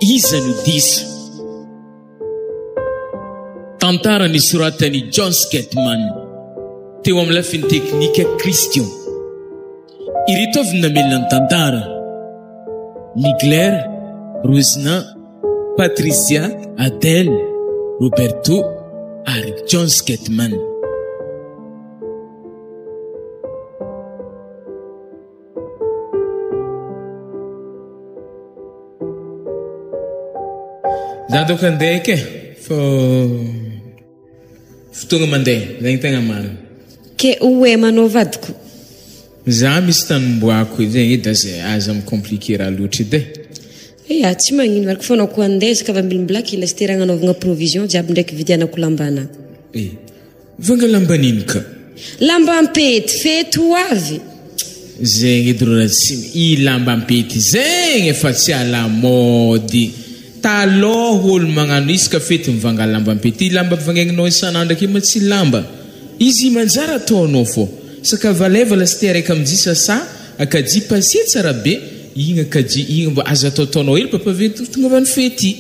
Iza no diso? Tantara nosoratan'i John Sketman teo amin'ny lafiny teknika Christian. Ireto avy no namelona ny tantara, Migler, Rosina, Patricia, Adele, Roberto ary John Sketman. Za dôka andeha eky e, fô fotoagna mandeha, zegny tegna marigny. Ke hoemanao vadiko? Za misy tany omboako zegny edy aza aza mi-compliquer raha loatra edy e. Eya, tsy magnino araka fô anao koa andeha izy ka avy ambilimbilaka ila sy te raha agnanaovagna provision jiaby ndraiky vidianako lamba-na. E. Vanga lamban'ino ka? Lambam-pety, fety ho avy. Zegny edy rô Ratsimy, i lambam-pety zegny efa tsy à la mode. Talôha olo magnano isaka fety mivanga lambam-pety. I lamba ampivangaignanao isan'andro ake ma tsy lamba. Izy manjary ataonao fô. Sakavaleva lasite araiky amjy sasa akajia passe tsara be, igny akajia igny mba aza ataotaonao hely papa venty tongavan'ny fety.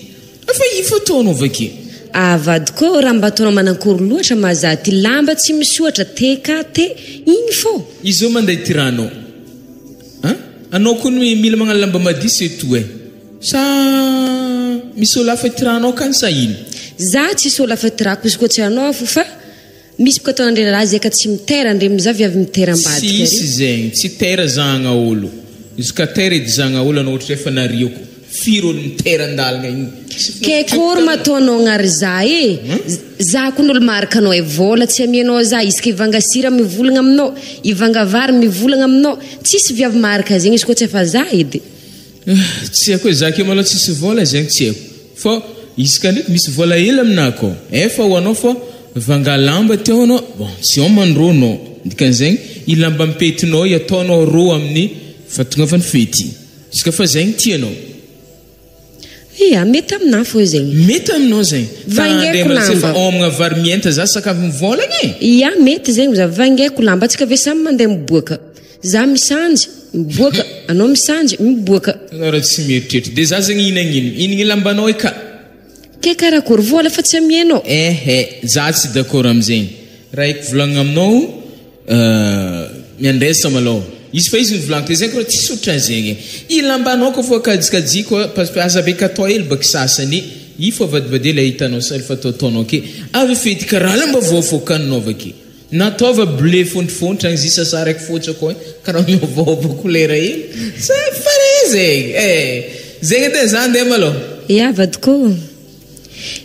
Fa io fotoana avake. Avadiko raha mba ataonao manankory loatra ma za ty lamba tsy misoatra TKT igny fô. Izy zao manday ty ranao an! Anao koa ny mila magnano lamba madio c'est tout eh! Sa misy olo hafa itiranao akany sa ino? Za tsisy olo hafa itirako izy koa tsy anao fo fa Misy boka ataonandre lalahy zay ka tsy mitera andre mizaha viavy mitera ambadika ary. Tsisy zegny, tsy tera zagna olo, izy ka tera edy zagna olo anao ohatry zay efa nariako, firy olo mitera andalagna igny, Ke akory ma ataonao gnary za e, za kony olo maharaka anao e, vola tsy amianao za, isaka hivanga sira mivolagna aminao, hivanga vary mivolagna aminao, tsisy viavy maharaka zegny izy koa tsy afa za edy. Tsy haiko hoe za keo malôha tsisy vôla zegny tsy haiko fô isaka ndraiky misy vôla hely aminah akao efa ho anao fô vanga lamba teo anao bon tsy homagny rô nao dikan'izegny i lamba mipetinao i ataonao rô amin'ny fahatongavan'ny fety isaka fa zegny tianao. Ia, mety aminah fô zegny. Mety aminao zegny. Vaingaiko lamba. Fa lamba. homagna vary mienta za sakafo mivôlagna e. Ia, mety zegny za vaingaiko lamba antsika ave samy mandeha miboaka. Za misanjy, miboaka, anao misanjy, miboaka. Anao raha tsy mieritreritra. Dia za zegny hihinagna ino? Hihinagna lambanao e ka. Ke karakory? Vola fa tsy amienao. Eh eh, za tsy d'accord amizegny. Raha haiko volagnina aminao, miandraisa malôha. Izy fa izy nivolaniko teo zegny koa tsisy otran'zegny e. I lambanao koa fô kajikajiko parce que aza be katao hely baky sasany, i fô avadibadiho ilay hitanao sary fa ataotaonao ake. Avy fety karaha lamba voafoakanao avake. Nataova bleu fontrifontra agny zisa sa raiky fotsy akao igny karaha miovaova couleur hely sa fare zegny eh! Zegny edy e za ndeha malôha. Ya vadiko ô!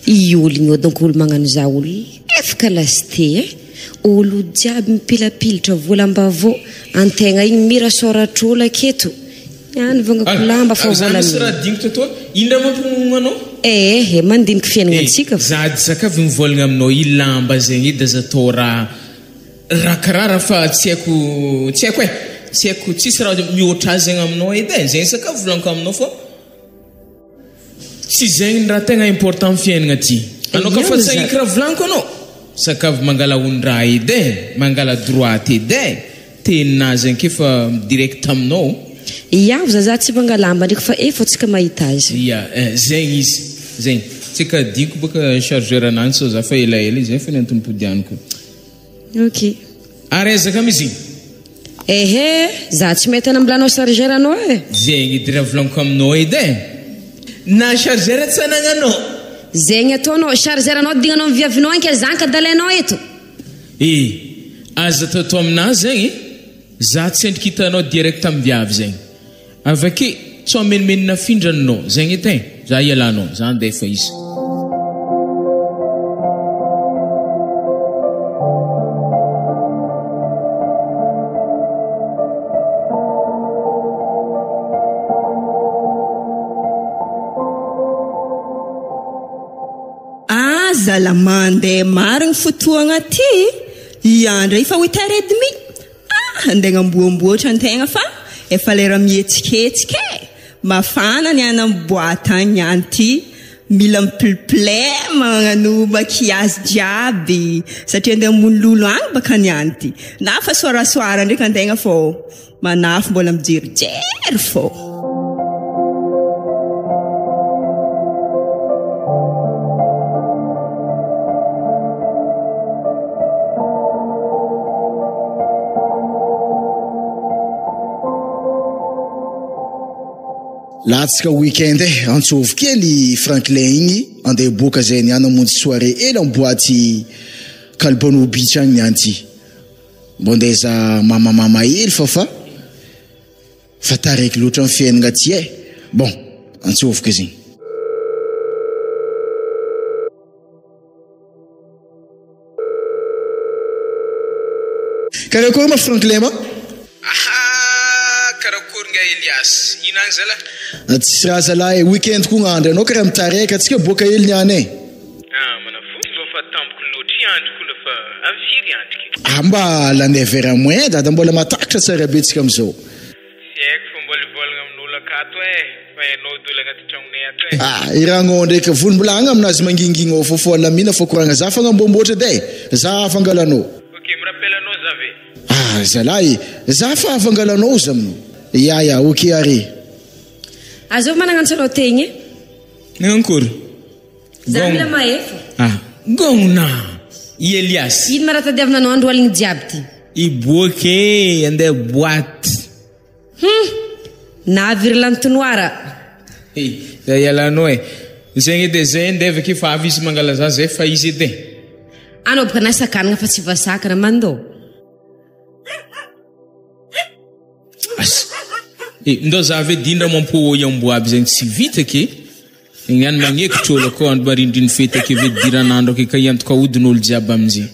I olo igny ô donc olo magnano za olo lefaka lasite eh! Olo jiaby mipilapilitra volam-bavô antegna igny mira sôratr'olo aketo Ihany vangako lamba fa Za vola misy raha mila. diniko tato ino raha mampimono anao? Ehe, mandiniky fiaignana Eh, antsika fa. za zaka avy mivolagna aminao i lamba zegny edy aza atao raha raha karaha raha fa tsy haiko tsy haiko eh, tsy haiko tsisy raha mihoatra azy zegny aminao edy eh, zegny zaka volagniko aminao fô Tsy zegny ny raha tegna important am fiaignana ty. Anao ka fa tsy hagniky raha volagniko anao. Sakavy mangala ondraha edy eh, mangala droite edy eh, teninah zegny ke fa mi-direct aminao. Iaho zazah tsy mangalamba ndreky fa efa tsika mahita azy. Ia eh, zegny izy, zegny. Tsy kadiko bôka chargeur ananjy sao za fa elaela izy, zay fô ny antony nipodianiko. Ok. Ary ezaka am izy igny. Ehe, za tsy mety anambolanao chargeur anao e. Zegny edy raha volagniko aminao edy e. Na chargeur tsy anagnanao. Zegny ataonao, chargeur anao dignanao am viavinao anke za ankadalainao eto. E, aza ataotao aminah zegny, za tsy endriky hitanao direct am viavy zegny. Avake tsao menomenona afindra ny nao zegny edy e, za ialanao, za andefa izy. Aza la mandeha marigny fotoagna ty, iandra efa huit heures et demi. Ah! Andeha agnamboamboatra antegna fa efa lera mihetsiketsika e! Mafana ny any am boite agny niany ty, mila mipliplay magnano maquillage jiaby satria andeha hamono lolo agny baka niany ty, na fa soarasoara ndraiky antegna fô manafo mbola mijerijery fô. Latsaka week-end eh, antsôvy kely i Franklin igny andeha hiboaka zay niany hamonjy soirée hely am boaty Kalbano beach agny niany ty. Mbô ndeha hizaha mamamama hely fa fa fa taraiky loatra ny fiainagna aty eh. Bon, antsôviko izy igny. Karakory ma Franklin ma? Aha! Karakory nga Elias? Ino agny zalah? Tsisy raha zalah e, week-end koa gn'andro, anao karaha mitareka, antsika boaka hely niany e. Ah, manavoky mbô fa tampoky loatra i andro ko la fa avy firy andro ke? Ah mba la neuf heures moins dada mbola matakatra tsara be tsika amizao. Tsy haiko fa mbola hivolagna amin'olo akato eh, fa hainao doly agnaty tragnonay ato eh. Ah, i ragnao ndraiky volombolagna aminazy mangingigna ao fô fô alamina fô koragna za fagnamboamboatra edy eh, za afangalanao. Ok, mi-rappel anao za ve? Ah zalahy e, za fa afangalanao ozy aminao. Ya ya, ok ary. Azovy managnantso anao tegna e. Nankory? Za mila mahefa. Ah, gongona! I Elias. Ino ma raha tadiavina anao andro aligny jiaby ty? Hiboaka e, andeha boite. Hum! Navy ry lantinoara. Hey, zay ialanao e. Zegny edy e, zay ndeha avy ake fa avy izy mangala za zay fa izy edy e. Anao boka na sakanagna fa tsy voasakana mandô. Asa. Eh, ndao za ve dindra mampo amboa aby zegny tsy vita ke. Igny ihany magnekitry olo akao andro marindriny fety ake ve diran'andro ake ka hiantoka ahodin'olo jiaby amizay.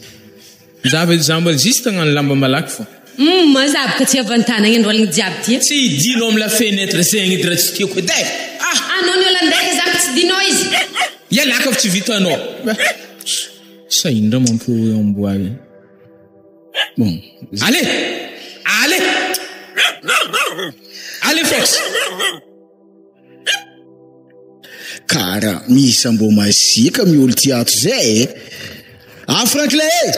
Za ve za mbola juste hagnano lamba malaky fô. Humm za boka tsy avy an-tanagna andro aligny jiaby ty e. Tsy hidinao am la fenêtre zegny edy raha tsy tiako edy e! Ah! Anao ny olo andeha za tsy dinao izy. Ialaka fa tsy vitanao. Sa ino ndray mampihomehy amboa io? Bon. Allez! Allez! Allez Fox! Kara misy amboa masiaka miolo ty ato zay e! Ah Franklin e!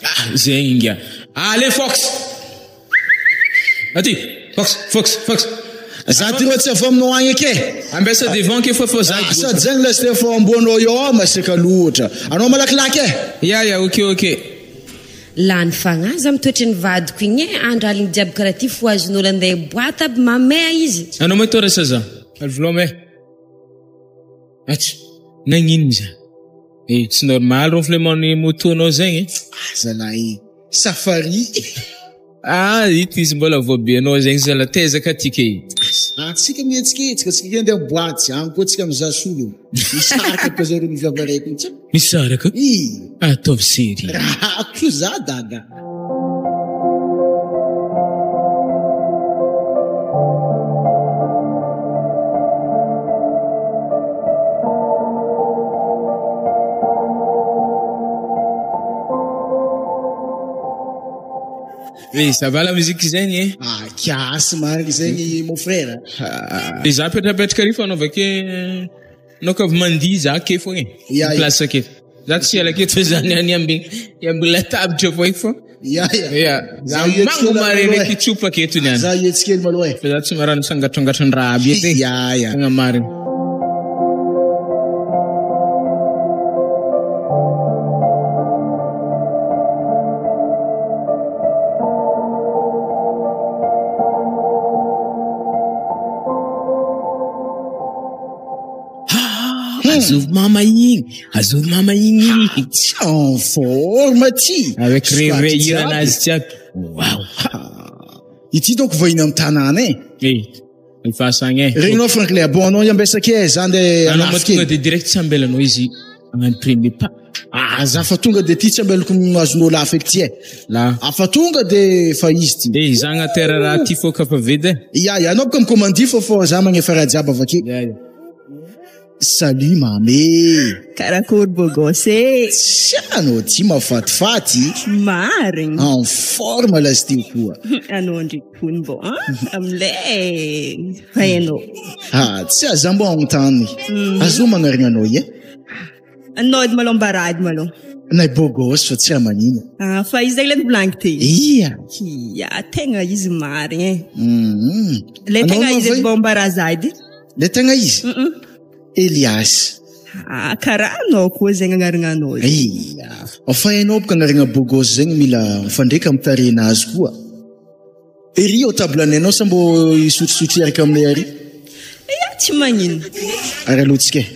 Ah, zegny inga. Allez Fox! Aty! Fox, Fox, Fox! Za ty rô tsy avy aminao agny eky e! Ambesa devant ke fa fa za Ah, sady zegny lesy fa amboanao eo masiaka loatra. Anao malakilaky e! Ya ya, ok ok. Lany fagnahy za mitoetry ny vadiko igny e, andro aligny jiaby karaha ty fo azon'olo andeha boite aby mamea izy. Anao ma tora sa za? Alvlom eh. Atsy, nagnino za? Eh, tsy normal ronflement ny moto nao zegny eh. Ah zalahy, safari. Ah, ito izy mbola voabe anao zegny zala tezaka aty ke. Antsika mihetsiketsika, antsika andeha boite, agny koa antsika mizaha solo. Misaraka koa zareo ny viavy araiky iny. Misaraka? Ih. Ataovy sery. Rahako za dada. Eh, ça va la musique zegny eh? Ah, kiasy marigny zegny mon frère. De za petrapetraka ary fa anao avake anao ka avy mandihy za ake fogna e. Ya, ya. Place ake. Za tsy ela aketo fa za niany hiambigny hiambigny latabatra fô eky fô. Ya, ya. Ya. Za Za hihetsikely mango mare maloha ndraiky e. hitsopa aketo niany. Za hihetsikely maloha e. Fa za tsy marano sangatrangatran-draha aby eto e. Ya, ya. Tegna marigny. Azovy mama igny, azovy mama igny. Tsy en forme ty. Avec Soaky réveil jiaby. anazy jiaby. Wow. Ity donc vahiny amin'ny tanàna e. Eh, efa asagny e. Regninao Franklin, bon anao iambesaka e, za ndeha Anao hanafika ma tonga e. de direct tsy ambelanao izy hagnano premier pas. Ah, za fa tonga de ty tsy ambelako azon'olo hafa eky ty e. La. Ah, fa tonga de fa izy ty. Eh, za agnatera raha ty fô ka fa vedy e. Ya, ya, anao boka mikommandy fô fô za magnefa raha jiaby avake. Ya, ya. Salut mamy. Karakory beau gosse e. Tsy anao ty mahafatifaty. Marigny. En forme lasy ty koa. Anao ndreky hono mbô an, amilay fa hainao. Ah, tsy aza mbô agnontany. Azo magnarigna anao ia. Anao edy malôha mbarady malôha. Nay beau gosse fa tsy raha magnino. Ah, fa izy zegny le nivolagniko te. Ia. Ia, tegna izy marigny e. Mhm. Le Anao tegna izy edy va- mbô mbaraza edy. Le tegna izy? Elias. Ah, karaha anao koa zegny agnaragnanao io. Ia. Fa hainao boka agnaragna beau gosse zegny mila mifandraika amin'ny tarehin'azy koa. Ery eo table-nay anao sa mbô hisotrosotro hiaraka aminay ary? Tsy magnino. Ary alohantsika e.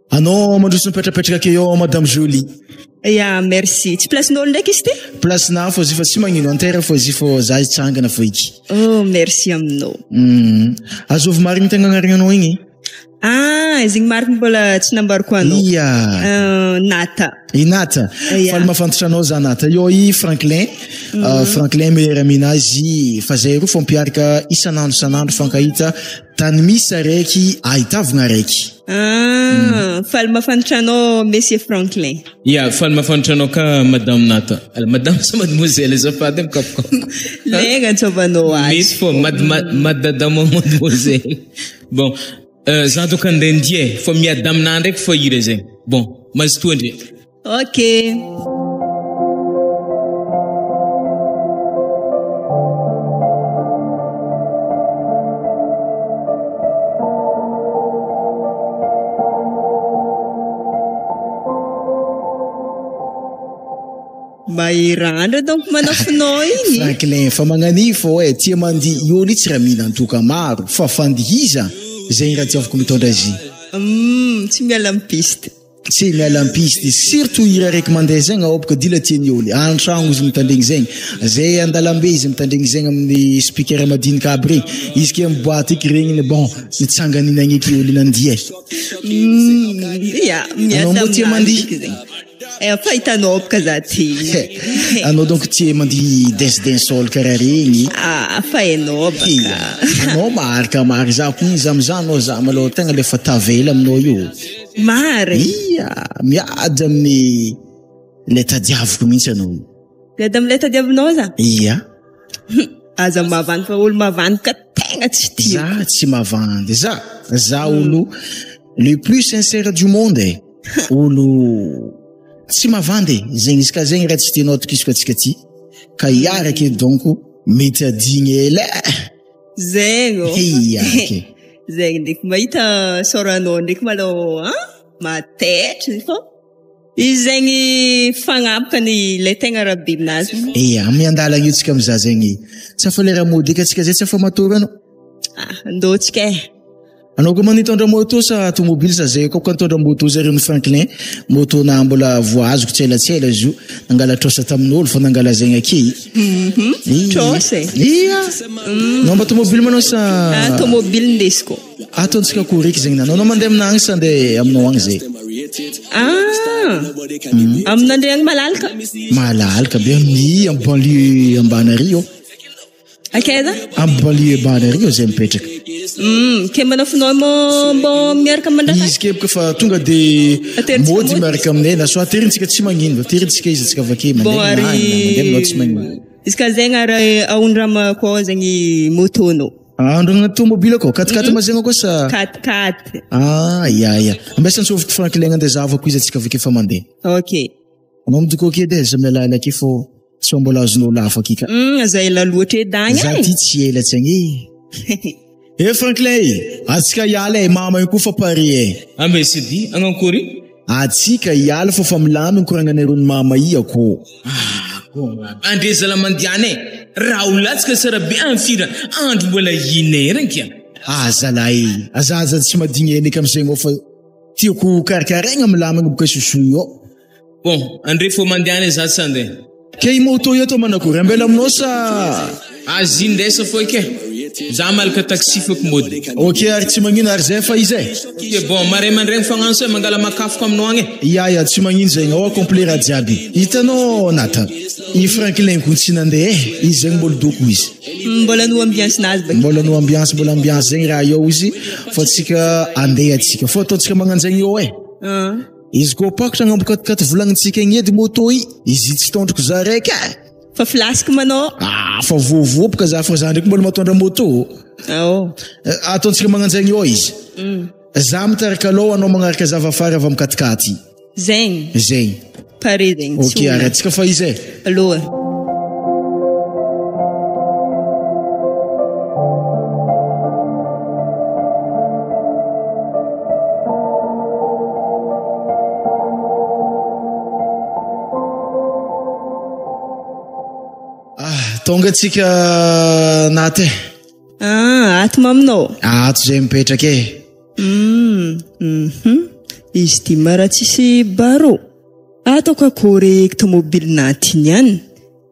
Anao mandroso mipetrapetraka ake eo madame Jolie. Ya, merci. Tsy place-n'olo ndraiky izy ty? Place-na fô izy fa tsy magnino antera fô izy fô za hitsangana fô iky. Oh, merci aminao. Hum. Azovy marigny tegna agnaragnanao igny? Ah, izy igny marigny mbola tsy nambarako anao. Ia. Ah, Nata. I Nata. Ia. Faly mahafantatra anao za Nata. Eo i Franklin. Ah, Franklin meilleur ami-nazy fa zay roa fampiaraka isan'andro isan'andro fankahita tany misy araiky ahitavagna araiky. Ah, faly mahafantatra anao Monsieur Franklin. Ya, faly mahafantatra anao ka Madame Nata. Madame sa mademoiselle azafady mikapokapoka. Legna antsaovanao azy. Mety fô, madadama mademoiselle. Bon, euh, za donc andeha ndia e, fa miady aminah ndraiky fa hira zegny. Bon, mazotoa ndre. Ok. Mahirandra donc manafinao igny. Franklin fa magnania fô e, tia mandihy io anie tsy raha mihinan-toaka maro fa fandihiza zegny raha tiaviko mitondra azy. Humm tsy miala am piste. Tsy miala am piste, surtout hira araiky mandeha zegny ao boka dila tian'ny olo, antragno izy mitandregny zegny, zay andalambe izy mitandregny zegny amin'ny speaker madinika aby regny, izy ke am boite eky regniny bon mitsanganina agny eky olo nandihy e. Humm ya Anao miasa mbô tia aminazy mandihy? eky zegny. Eh, fa hitanao boka za ty. Anao donc tia mandihy dance dancehall karaha regny. Ah, fa hainao baka. Ia, anao maharaka marina za koa izy amizah anao za malôha tegna le fa tavela aminao io. Marina. Ia, miady amin'ny le tadiaviko mihitsy anao io. Miady amin'ilay tadiavinao za? Ia. Aza mavandy fa olo mavandy ka tegna tsy tiako. Za tsy mavandy, za za olo le plus sincère du monde e. Olo tsy mavandy e, zegny izy ka zegny raha tsy tianao atokisiko antsika ty ka hiaraka eto donc mety adigny ela e. Zegny ô. Hiaraka e. Zegny ndraiky mahita sôranao ndraiky malôha an, mataitry fô. Izy zegny fagnampiny ilay tegna raha be aminazy. Ia, miandalagna io tsika mizaha zegny. Tsy afa lera mody eky antsika zay tsy afa matory anao. Ah, ndô tsika e. Anao koa mandeha mitondra moto sa tomobile sa zay koa nitondra moto zareo ny Franklin moto na mbola voahazoko tsy ela tsy ela izy io nangala trosa tamin'olo fa nangala zegny ake. Mhm. Trosa e. Ia. Anao mba tomobile manao sa Ah, tomobile ndesiko. Ataontsika akory eky zegny nanao. Anao mandeha aminah agny sa andeha aminao agny zay? Ah, aminandre agny malalaka. Malalaka be amin'ny amin'ny banlieue ambany ary io. Akaiza? Amin'ny banlieue ambany ary io zay mipetraka. Hmm, ke manao finao mbô mbô miaraka mandraka. Izy ke boka fa tonga de Aterintsika mody mody. miaraka aminay na soit aterintsika tsy magnino, aterintsika izy antsika avy ake Bon mandeha ary aminah agny na mandeha aminao tsy magnino. Izy ka zegny ary aondramako ao zegny moto-nao. Andro agnaty tomobile akao, quatre-quatre mazegna koa sa? Quatre-quatre. Ah, ya ya. Ambesa antsoviko Franklin andeha zahavako izy antsika avy ake fa mandeha. Ok. Anao midoko ake edy e, aza mialaala ake fô sao mbola azonao lafo aky ka. Hum, aza ela loatra edy agny Za e. ty tsy ela tsy agny e. Eh Franklin e, antsika hiala e, mama io koa fa pare e. Ambesa edy, agnankory? Antsika hiala fô fa milamigny koragnanareo ny mama i akô. Ah kôa aby andre zala mandiana e! Raha ho latsaka tsara be any fira andro mbola hiner ngia. Ah zalahy e! Aza aza tsy madigny ela eky amizegny ao fa tiako ho karakaraigna milamigny boka sosoa io ao. Bon, andre fô mandiana e za tsy andeha. Ke i moto io atao manakory? Ambela aminao sa? Azy indesa fô eky e! Za malaka taxi fôky mody. Ok ary tsy magnino ary zay fa iza e? Ok bon, maray mandraigny fagnano sa mangala makafoko aminao agny e? Ya ya tsy magnino zegny ao complet raha jiaby. Hitanao Nathan, i Franklin ko tsy nandeha e, izy zegny mbola doko izy. Mbola no ambiance nazy bakeo. Mbola no ambiance, mbola ambiance zegny raha eo izy fa tsika andeha atsika. Fô ataontsika magnanjegny eo e. Izy koa pakotra agnambo katikaty volagnintsika igny edy moto i, izy tsy tondroko za raiky e. Fa flasque manao. Ah, fa voavoboka za fa za ndraiky mbola matondra moto. Ao. Ataontsika magnanjegny eo izy. Za mitarika aloha anao magnaraka za avy afara avy amy katikaty. Zegny. Zegny. Pare zegny. Ok, ary atsika fa izy e. Aloha. Ah, tonga atsika Naty e. Ah, Ato maminao? Ato zay mipetraka e. Hum, mhm. Izy ty mara tsisy barreau. Ataoko akory eky tomobilinà ty niany.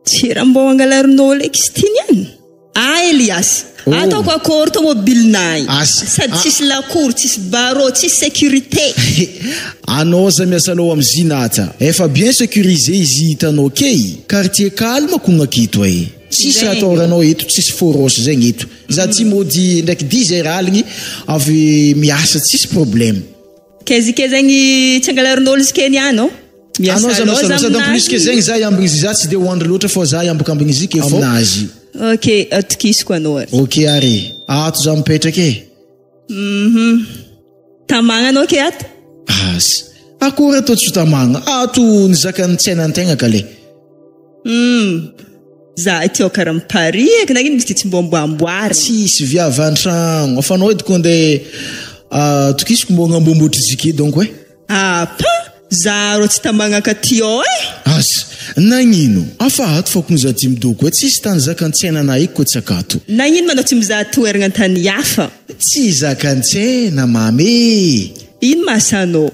Tsy raha mbô angalarin'ôlo eky izy ty niany. Ah Elias, Oh. ataoko akory tomobilinà igny. Asa. Sady Ah. tsisy lakoro, tsisy barreau, tsisy sécurité. Anao aza miasa loha am'zy Nata. Efa bien sécurisé izy hitanao key. Quartier calme kogna aketo e. Tsisy raha Zegny. atahoranao eto, tsisy foroche zegny eto. Za tsy mody ndraiky dix heures aligny avy miasa tsisy problème. Kaiza ke zegny tsy angalarin'ôlo izy ke niany ô? Anao Miasa aza loha miasa loha. Sady en plus ke aminazy. zegny za hiambigny izy za tsy de hoandry loatra fô za hiambikambigny izy ke fô aminazy. Ok, atokisiko anao ary. Ok ary. Ato za mipetraka e. Mhm. Tamagna anao ke ato? Asa. Akory atao tsy ho tamagna. Ato ny zakan'ny tsainantegna kale. Hum. Za aty ao karaha mipariaka nagnino misy ty tsy mbô amboamboarina. Tsisy viavy an-tragno. Fa anao edy ko andeha atokisiko mbô agnamboamboatry izy ke donc e. Apa! Za rô tsy tamagna ka ty ao e! Asa! Nagnino? Afa ato fa kony za ty midoko e, tsisy tany zakan-tsaina eky koa tsy akato. Nagnino ma anao tsy mizaha toeragna an-tany hafa? Tsy zakan-tsaina mamy e! Ino ma asanao?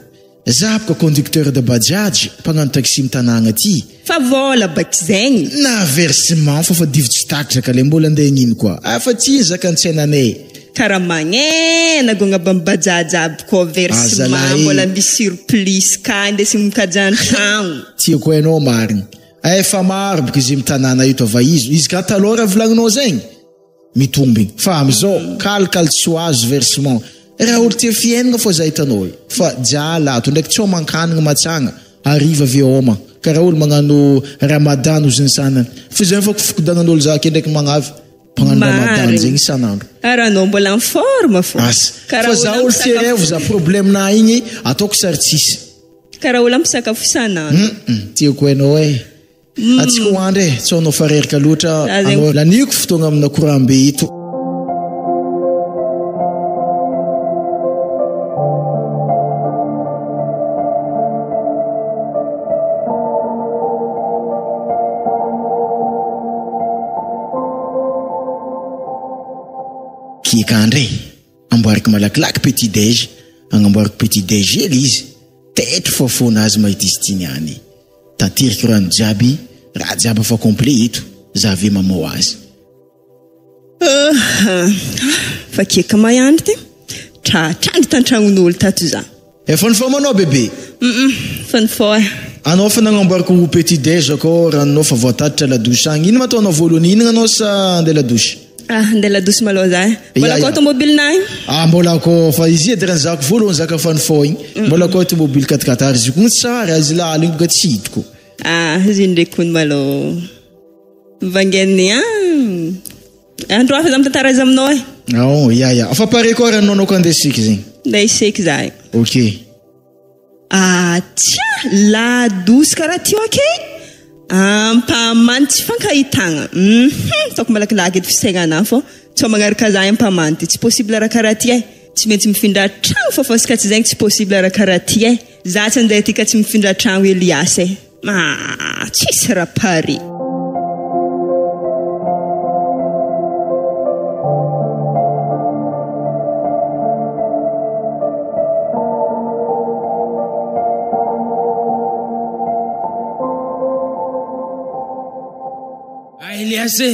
Za boka conducteur de bajaj, mpagnano taxi mitanàgna aty. Fa vôla baky zegny. Na versement fa fa divo tsy takatra ka le mbola andeha hagnino koa. Afa tsy zakan-tsainanay. Karaha magnena gogna aby amy bajaj aby koa versement Azalahy. mbola misy surplus ka indesigny mikajan-tragno. Tiako hainao marigny. Efa maro boka izy mitanàna eto ava izy. Izy ka taloha raha volagninao zegny. Mitombigny. Fa amizao, kalikaly tsy ho azo versement. Raha olo tia fiainana fô za hitanao e. Fa jala ato ndraiky tsy homan-kanigny matsagna. Hariva avy eo homa. Karaha olo magnano ramadan ozy ny sanany. Fa zay fa fikodagnan'olo za ake ndraiky magnavy. Mpagnano ramadan Marigny. zegny isan'andro. Ary anao mbola en forme fô. Asa. Karaha Fa za olo olo tia misakafo- rêve za problème na igny ataoko sary tsisy. Karaha olo misakafo isan'andro. Tiako hainao e. Atsika ho andry e, tsy anao fareraka loatra. Za zegny- Anao laniko fotoagna amina courant be eto. Kiaka andry e. Amboariko malakilaky petit déj. Agnamboariko petit déj hely izy. Tetry fô foana azy mahita izy ty niany. Tateriko rano jiaby, raha jiaby efa complet eto. Za ave mamao azy. Fa kiaka mahandry ty. Tratrandry tan-tragnon'olo tato za. Efa nifomanao bébé? Fa nifoha. Anao fa nagnamboariko petit déj akao ranonao fa voatatitra la douche agny. Ino ma ataonao voalohany? Hihinagna anao sa andeha la douche? Ah, andeha la douche malôha za e. Mbola Ya, koa ya. tomobilinà igny? Ah, mbola koa fa izy edy raha nizahako voalohany zaka fa nifoha igny. Mbola koa tomobily katikatary izy koa tsara izy la aligny boka tsy hitako. Ah, izy iny ndraiky kony malôha. Vangainy ah. Andro hafa za mitantara izy aminao e. Ah, ya, ya. Fa pare koa ranonao anao ko andeha seky zegny. Andeha hiseky za e. Ok. Ah, tia, la douce karaha ty ok. Ampamany tsy fankahitagna. Ataoko malakilaky edy fisainana fô. Tsy magnaraka za ampamany ty. Tsy possible raha karaha ty e. Tsy maintsy mifindra tragno fô fa tsy zegny tsy possible raha karaha ty e. Za tsy andeha ty ka tsy mifindra tragno Elias e. Ah, tsisy raha pare. Ah, Elias e.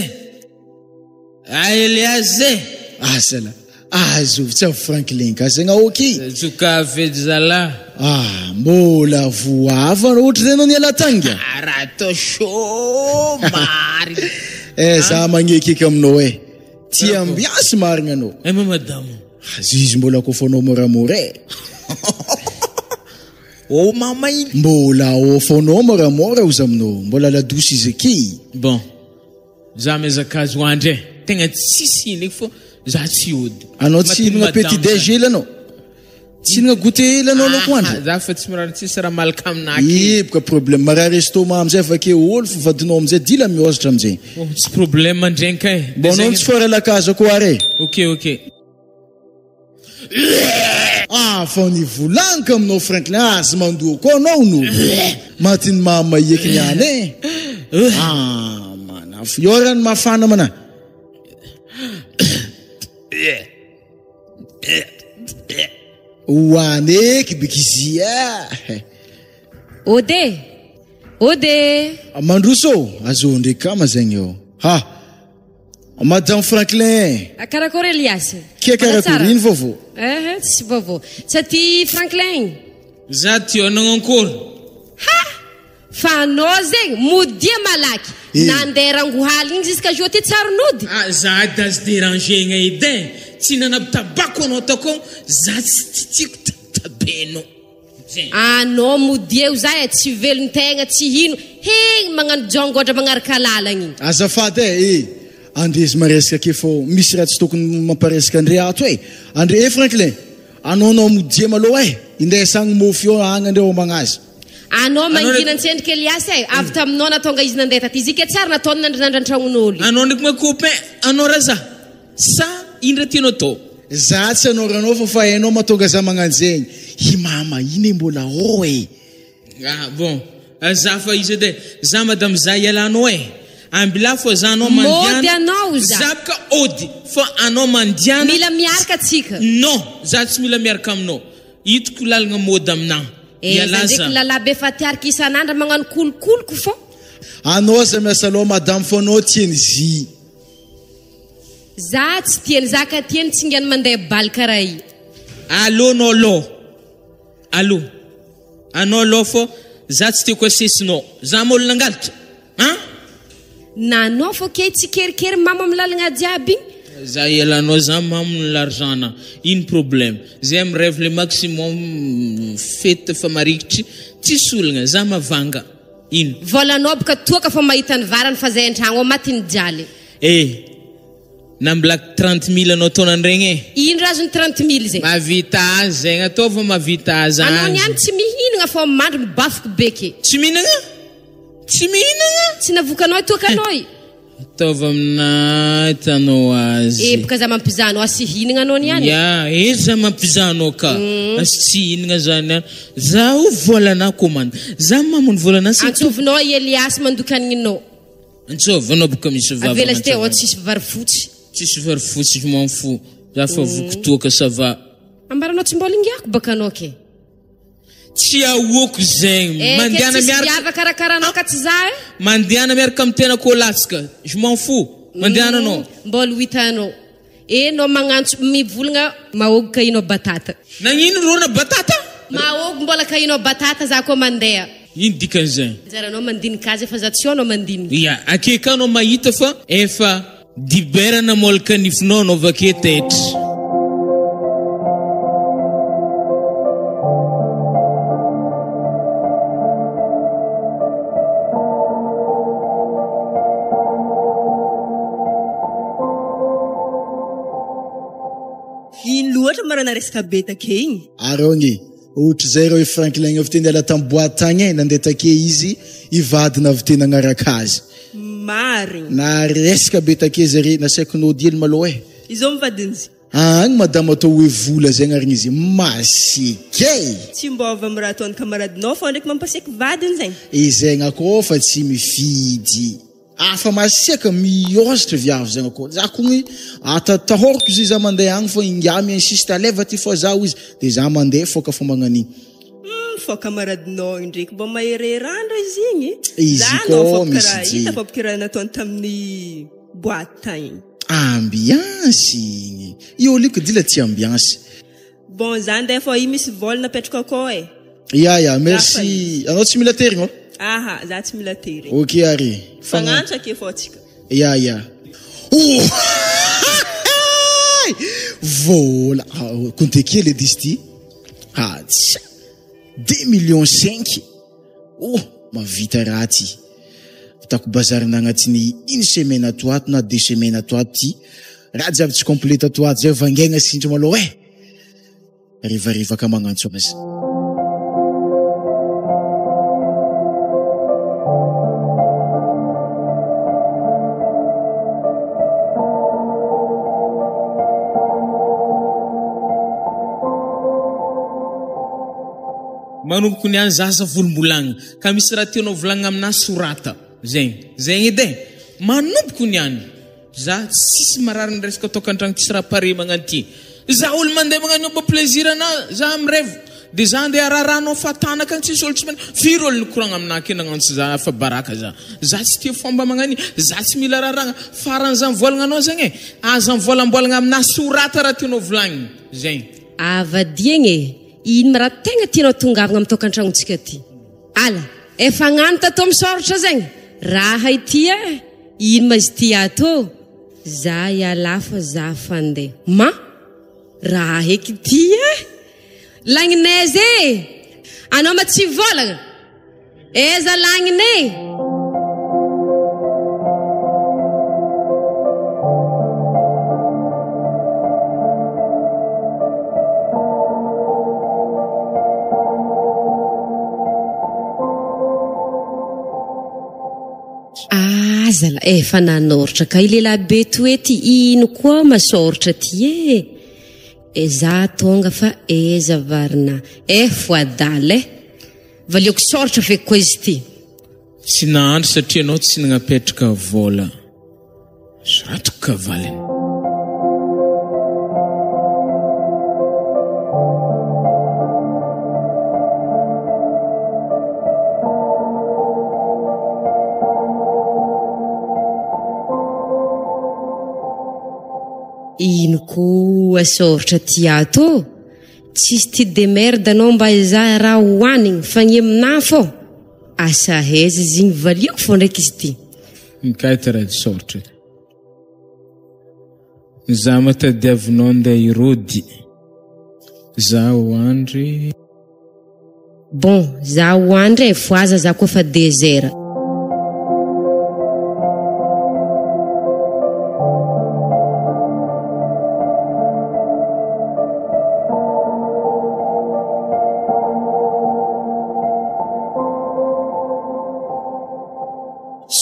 Ah, Elias e. Asala. Azovy tsy avy Franklin ka zegny ok. Tsoka fety zala. Ah, mbola voava ohatra zay anao niala tanga. Ah, raha atao chaud marigny. Eh, za magnekeky aminao e. Tia ambiance marigny anao. Eh, ma madame. Izy mbola kofanao moramora e. Oh, mama igny. Mbola ofanao moramora ozy aminao. Mbola la douce izy aky. Bon. Za miazakazo andry e. Tegna tsisy ino eky fô za tsy ody. Anao tsy hinagna petit déj hely anao. Tsy hinagna goûter hely anao anao ko andry. Za fa tsy mirary tsisy raha malaka aminah Eboka problème marary estomac amizay avake olo fo vadinao amizay dila miozatra amizay. Oh, tsy problème andrenka e. Bon anao tsy fora lakazo koa ary e. Ok, ok. Ah, fa nivolaniko aminao Franklin, azy mandoa koa anao no. Matiny mama eky niany e. Ah, manafo. Io rano mafana mana. Hoany eky biky izy eh. Ode! Ode! Mandroso ô! Azoho ndreky kama zegny eo. Ha! Madame Franklin! Karakory Elias? Kia karakory? Ino vaovao? Eh, tsisy vaovao. Tsy aty Franklin? Za ty ao nagnankory? Ha! Fa anao zegny modia malaky. Eh. Nandeha rangohaly igny jusqu'à jour ty tsary nody. Ah, za ady azo derangegna edy eh. Tsy nanabitabako anao takao, za tsy tiako tabitabenao. Zegny. Anao modia eo za eh, tsy velon-tegna, tsy hino, hegny magnano jongôdra magnaraka lalagna igny. Azafady eh, eh. Andrezy maresaka ake fô misy raha tsy tokony mamparesaka andre ato eh. Andre eh Franklin, anao anao modia malôha eh. Indesagny môfo eo agny andre homagna azy. Anao mangina antsendriky Elias eh, avy taminao natonga izy nandeha taty, izy ike tsary nataony nandrinandra an-tragnon'olo. Anao ndraiky ma copain anao ra za sa ino ra tianao atao? Za tsy anao ranao fa fa hainao mahatonga za magnano zegny, i mama iny e mbola ao e. Ah bon, za fa izy edy e, za madame za ialanao e, ambilà fô za anao Mody mandiana, anao za. za boka ody fa anao mandiana. Mila miaraka atsika. Non, za tsy mila miaraka aminao. Hitako lalagna mody aminah. Eh, Ialahy za za. ndraiky lalahy be fatiarika isan'andro magnano kolokoloko fô. Anao aza miasa loha madame fô anao tiany zy. Za tsy tiany, za ka tiany tsingany mandeha bal karaha i. Allo nao lô. Allo. Anao lô fô za tsy tiako asesinao. Za ma olo nangalatra? An? Na anao fô kay tsy kerikery mamo am lalagna jiaby igny. Za ialanao za mamo ny l'argent na. Ino problème? Zay mi rêve le maximum fety fa marikitry tsisy olagna za mavanga. Ino? Vôlanao boka toaka fô mahita ny varany fa zay antragno ao maty ny jaly. Eh! Nambilako 30 mille anao taona ndregny eh. Ino raha azony 30 mille zegny? Mahavita azy zegny, ataovy mahavita azy Anao agny. niany tsy mihinagna fô mandry mibafoky be ke. Tsy mihinagna? Tsy mihinagna? Tsy navokanao i toakanao i. Ataovy aminah hitanao azy. Eh boka za mampizaha anao asy hihinagna anao niany. Ya, eh za mampizaha anao ka. Asy tsy hihinagna za niany. Za o volanah commande. Za mamony volanah sy Antsovinao i Elias mandoky anigninao. Antsôvy anao boka misy vava Avela sy teo mantsy. tsisy vary fotsy. Tsisy vary fotsy je m'en fous. Za fa voky toaka ça va. Ambaranao tsy mbola ingiako baka anao ke. Tsy ahoako zegny. Eh, ke Mandehana tsisy miaraka viava karakaranao ka tsy za eh. Mandehana miaraka amin'ny tena kô latsaka. Je m'en fous. Mandehana anao. Mbola ho hitanao. Eh nao magnantso mivolagna mahôgo kahinao batata. Nagnino rô na batata? Mahôgo mbola kahinao batata za koa mandeha. Ino dikan'izay? Anjaranao mandinika azy fa za tsy ao anao mandinika. Ya, ake ka anao mahita fa efa dibera namôlaka nifinao anao avake taitra. Ino loatra ma raha naresaka be take igny? Ary ao nge, ohatr'izay reo i Franklin avy teo niala tamin'ny boite tagny e, nandeha take izy, i vadiny avy teo nagnaraka azy. Marigny. Naresaka be take zare, nasaiko nody hely malôha e. Izao mivadin'izy. Agny madama atao hoe vola zegny ary izy masiaka e! Tsy mbô avy amin'ny raha ataon'ny kamaradinao fô ndraiky mampasiaky vadiny zegny. Izegny akô fa tsy mifidy. Afa masiaka miôzatra viavy zegny akô. Za kogny atatahôriko izy za mandeha agny fô ingahy mi-insiste aleva aty fô zaho izy de za mandeha fô ka fô magnan'igny. Humm fô kamaradinao igny ndraiky mbô mahery andro izy igny. Izy Za anao koa fô misy karaha je. hita fô karaha nataony tamin'ny boite tagny. Ambiance igny. I Oliky dila tia ambiance. Bon za ndeha fô i misy vol napetraka akao e. Ya ya merci. Anao tsy mila terigny ô? Aha, za tsy mila terigny. Ok ary. Fagnantra ake fô tsika. Ya ya. Oh! Vola. Compte kely edy izy ty. Hatsa. Deux millions cinq. Oh, mahavita raha ty. Vitako bazarina agnatin'ny une semaine ato ato na deux semaines ato ato ty. Raha jiaby tsy complet ato ato zay vangaigna sintry malôha e. Harivariva ka magnantso azy. Manomboko niany zaza volombolagna ka misy raha tianao volagnina aminah sorata zegny zegny edy e manomboko niany. Za tsisy marary ny resaka tokantragno tsisy raha pare magnano ty. Za olo mandeha magnano mba plaisir ana za mirevy de za andeha ararahanao fahatana akagny tsisy olo tsy mahay firy olo nikoragna aminah ake nagnantso za fa baraka za. Za tsy tia fomba magnano io. Za tsy mila rarahagna. Farany za mivolagna anao zegny e. Aza mivolambolagna aminah sorata raha tianao volagniny. Zegny. Avadiagna e! Ino ma raha tegna tianao tongavagna am tokantragnontsika ty? Ala, efa agnano tato misoratra zegny raha ity eh! Ino ma izy ty ato ô? Za ialahy fa za fandeha. Ma! Raha eky ity eh! Lagninaiza e! Anao ma tsy volagna? Aiza lagnina e! Aza la efa nanoratra ka i lehilahy be toe ty ino koa masoratra ty e! E za tonga fa eza varina eh foadala eh! Valiako soratra ve koa izy ty? Tsy nahandro satria ianao tsy nagnapetraka vola. Soratiko ka valiny. Ino koa soratra ty ato ô? Tsisy ty demerde anao mba hizaha raha hohanigny fa gny aminah fô asa aiza izy igny valiako fô ndraiky izy ty. Mikay ty raha soratra ty. Za ma tadiavinao ndeha hirody. Za ho andry. Bon, za ho andry e, fohaza za koa fa désert.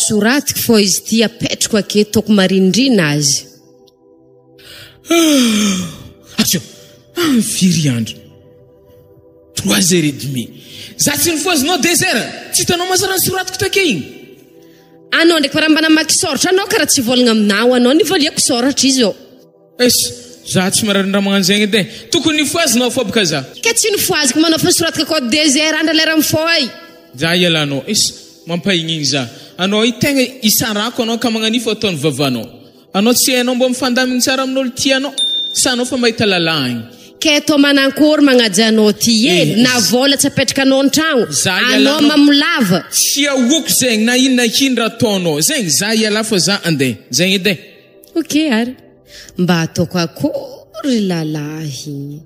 Soratiko fô izy ty apetrako aketo toko marindrina azy. Atsio, amin'ny firy andro? Trois heures et demie. Za tsy nifohazinao deux heures. Tsy hitanao ma zara ny soratiko take igny? Anao ndraiky fa raha mba namaky sôratra anao karaha tsy vôlagna aminao anao nivaliako sôratra izy ô. Eish, za tsy marary raha magnano zegny edy e. Tokony nifohazinao fô boka za. Ke tsy nifohaziko manao fa soratiko akao deux heures andra lera mifoha e. Za ialanao. Eish, mampahignigny za. Anao io tegna isarako anao ka magnan'io fô ataon'ny vavanao. Anao tsy hainao mbô mifandamigny tsara amin'olo tia anao sa anao fa mahita lalagny. Kay tô manankory magnaja anao ty e na vôla tsy apetraka anao antragno anao mamolava. Tsy ahoako zegny na ino na ino raha ataonao zegny za hiala fa za andeha zegny edy e. Ok ary mba ataoko akory lalahy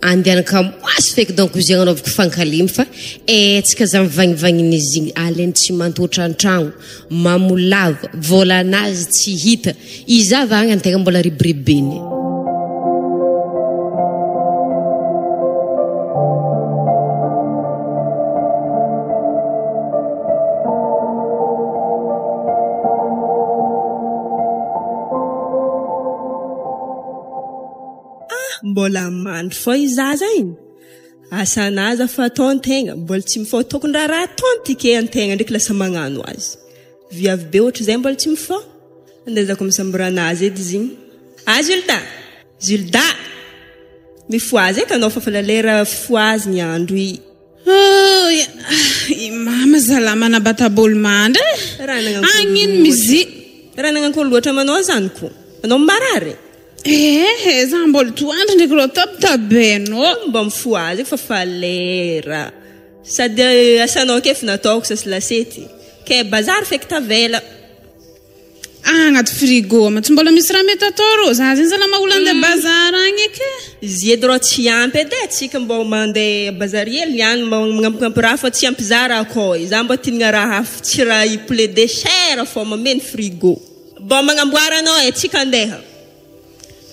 andehanaka moasy feky donc izy agnanaovako fankalemy fa etsika za mivangivanginizy igny alainy tsy mantotra antragno mamolava vôlanazy tsy hita iza avy agny antegna mbola ribiribeny. Ah mbola mandry fô i zaza igny? Asa anaza fa ataon-tegna, mbola tsy mifôha tokony raharaha ataon-ty ke antegna ndraiky lasa magnano azy. Viavy be ohatrizay mbola tsy mifôha? Andaizako misamborana azy edy izy igny. Ah Zulda! Zulda! Mifohaza eky anao fa fa lera fifohaza ny andro i. Ooh i mama zalahy manabatabolo mandry e! Raha nagnankory Agnino loatra. mizi. Raha nagnankory loatra amanao zany ko. Anao marary? Ehe, za mbola toandro ndraiky rô tabitabenao. Mba mifohaza eky fa fa lera. Sady asanao ake efa nataoko sasy lasety. Kay bazary feky tavela. Agnaty frigo ma tsy mbola misy raha mety atao rô. Za zegny zalahy maha olo andeha bazary agny eky e. Izy edy rô tsy ampy edy e, tsika mbô mandeha bazary hely niany mba magnampignampy raha fa tsy ampy za raha akao e, za mba tianagna raha hafa tsy raha i poulet de chair fô mameno frigo. Mbô magnamboara anao e, tsika andeha.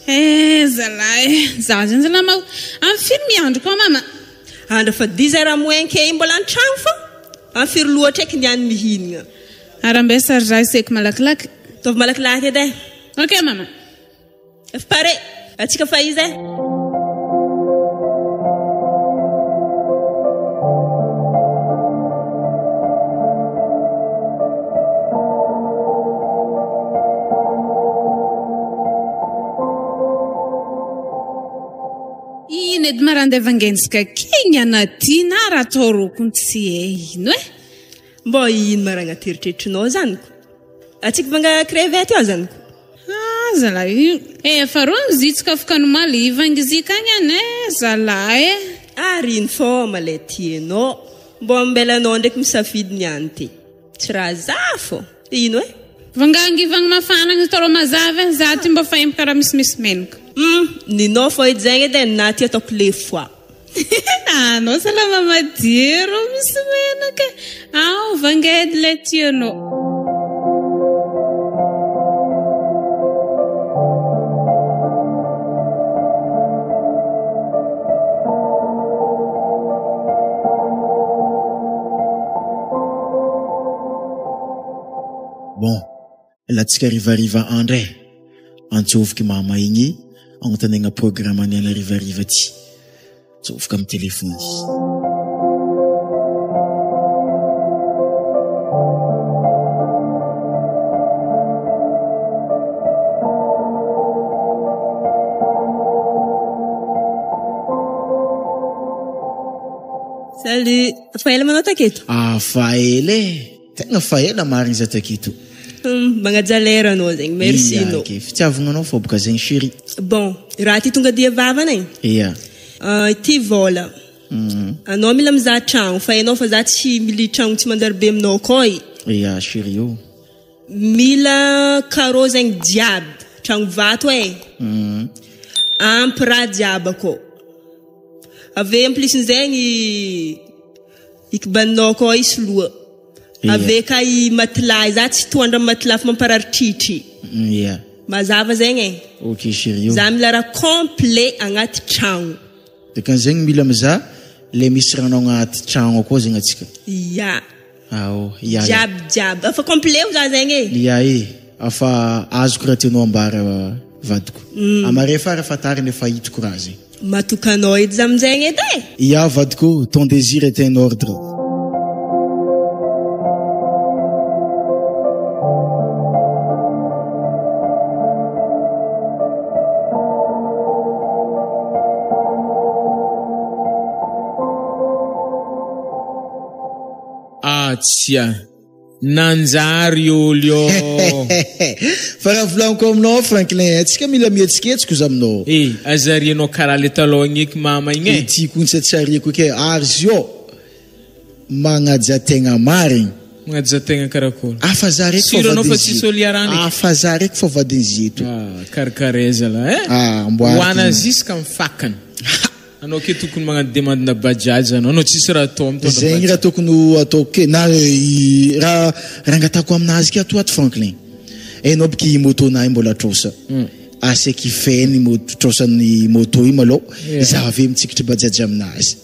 Eh zalahy e, za zegny zalahy ma Amin'ny firy miandry koa mama? Andra fa dix heures moins ke igny mbola antragno fô, amin'ny firy loatra eky niany mihinagna. Ary ambesa ry raha iseko malakilaky. Ataovy malakilaky edy e. Ok mama. Efa pare, atsika fa iza e. ma raha andeha vangentsika kigny ty na raha atao rokony tsy hay ino e. Mbô ino ma raha agnaty eritreritrinao zany ko? Atsika vanga crevette ao zany ko? Ah zalahy io efa rô nizitsika afaka nomaly vangizika agny ane zalahy e. Ary ino fô ma le tianao? Mbô ambelanao ndraiky misafidy niany ty. Tsy raha za fô. Ino e? Vangangivagny mafana agny atao rô mazava e. Za ty mbô fa empaka raha misimisy menaka. Hum, ninao fô edy zegny edy e, na ty ataoko le foie. Anao salama madio rô misy menaka e. Ao vangedy le tianao. Bon, latsika harivariva andra e. Antsovoky mama igny agnontaniagna programme ny any harivariva ty. Antsovoka amin'ny telefony. Salut, fa ela manao taketo? Ah, fa ela e. Tegna fa ela marigny za taketo. Hum, magnaja lera anao zegny, merci Ia, anao. ke fitiavagna anao fô boka zegny chérie. Bon, raha ty tonga dia vavana e. Ia. Ah, ity vôla. Anao mila mizaha tragno, fa hainao fa za tsy mily tragno tsy manjary be aminao akao e. Ia, chérie ô. Mila carreau zegny jiaby, tragno vato e. Ampy raha jiaby akao. Ave en plus zegny ikibaninao akao i soloa. Ave ka i matelas, za tsy toandra amy matelas fa mamparary tritry. Ia. Mazava zegny e. Ok chérie ô. Za mila raha complet agnaty tragno. Dikan'izegny mila mizaha le misy rano agnaty tragno akao zegny atsika. Ia. Ao, ia ia. Jiaby jiaby. Efa complet ho za zegny e. Ia e. Afa azoko raha tianao ambara vadiko. Amare fara fahatariny efa hitako raha zegny. Matokanao edy za aminjegny edy e. Ia vadiko, ton désir est un ordre. Ah tsia, nanjary olo io. Fa raha volaniko aminao Franklin, antsika mila mihetsiketsiko za aminao. Eh, azarianao karaha le taloha igny eky mama igny e. Ity koa tsy atsariako eky e, ary izy io magnaja tegna marigny. Magnaja tegna karakory? Afa za raiky fa Sûr anao fa vadin'izy tsisy olo iarahana eky? Afa za raiky fa vadin'izy eto. Ah, karikare zalahy eh. Ah, amboariko Hoana igny. jusqu'à amin'ny fakany. Anao ke tokony magnano demande na bajaj anao, anao tsisy raha atao mitondra Zegny bajaj. raha tokony ho ataoko ke na i raha raha angatahako aminazy ke ato ato Franklin. Hainao boky i moto-nahy mbola trosa. Aseky feno i moto trosan'ny moto io malôha, Yeah. za avy eo mitsikitry bajaj aminazy.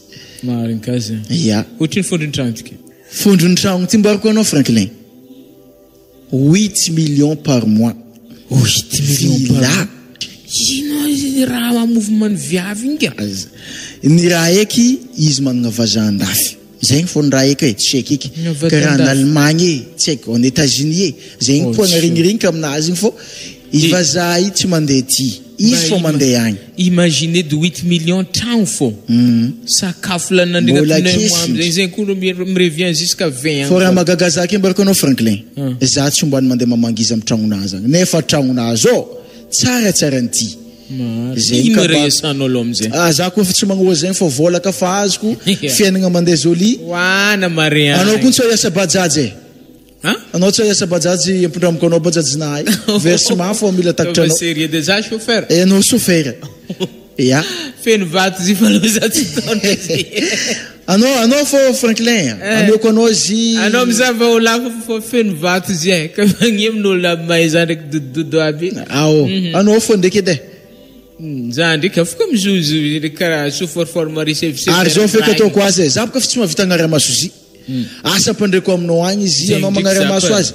Marigny ka zegny. Ya. Ohatry ny fondron'ny tragno ty ke? Fondron'ny tragno ty mbarako anao Franklin. Huit millions par mois. Huit millions par Villa. mois. Ino izy raha mamouvement ny viavy igny ka? Ny raha eky izy manana vazaha andafy. Zegny fô ny raha eky e, tsy haiko eky. Ny vazaha Karaha en andafy. Allemagne e, tsy haiko, en États-Unis e. Zegny Oh, koa tsy. narignirigny aminazy igny fô i E. vazaha io tsy mandeha ty. Izy fô mandeha agny. Imaginez de 8 millions tragno fô. Sakafo lanina Mbola ndraiky kesy. amizay zegny koa mirevient jusqu'à 20 Fô raha ans. mahagaga za ke mbarako anao Franklin. Hmm. Za tsy ombany mandeha mamangiza amin'ny tragnonazy agny. Nefa tragnonazy ao tsara tsara an'ity. Zegny Ino kaba- rehesanao aloha amizay? Ah, za koa fa tsy magnoa zegny fa vola ka fa azoko Yeah. fiainagna mandeha joli. Hoana mare Anao koa tsy hiasa bajaj e. Hein? Anao tsy hiasa bajaj ampindramiko anao bajajinahy. Versement fô mila takitranao. Sérieux déjà chauffeur. Eh, Anao chauffeur. Ya. Feno vato izy fa aloha za tsy tondra izy. Anao anao fô Franklin. Eh. Aleoko anao izy. Anao mizava ho lafo fa feno vato izy e. Ka magnemin'olo aby mahay za ndraiky dodododo aby. Ao. Anao fô ndraiky edy e. Za ndraiky afaka mizozo ndraiky karaha sous forme réception. Ary zao feky ataoko azy e. Za boka fa tsy mahavita agnaramaso izy. Asa ampandreko aminao agny izy Zegny anao ndraiky magnaramaso za azy.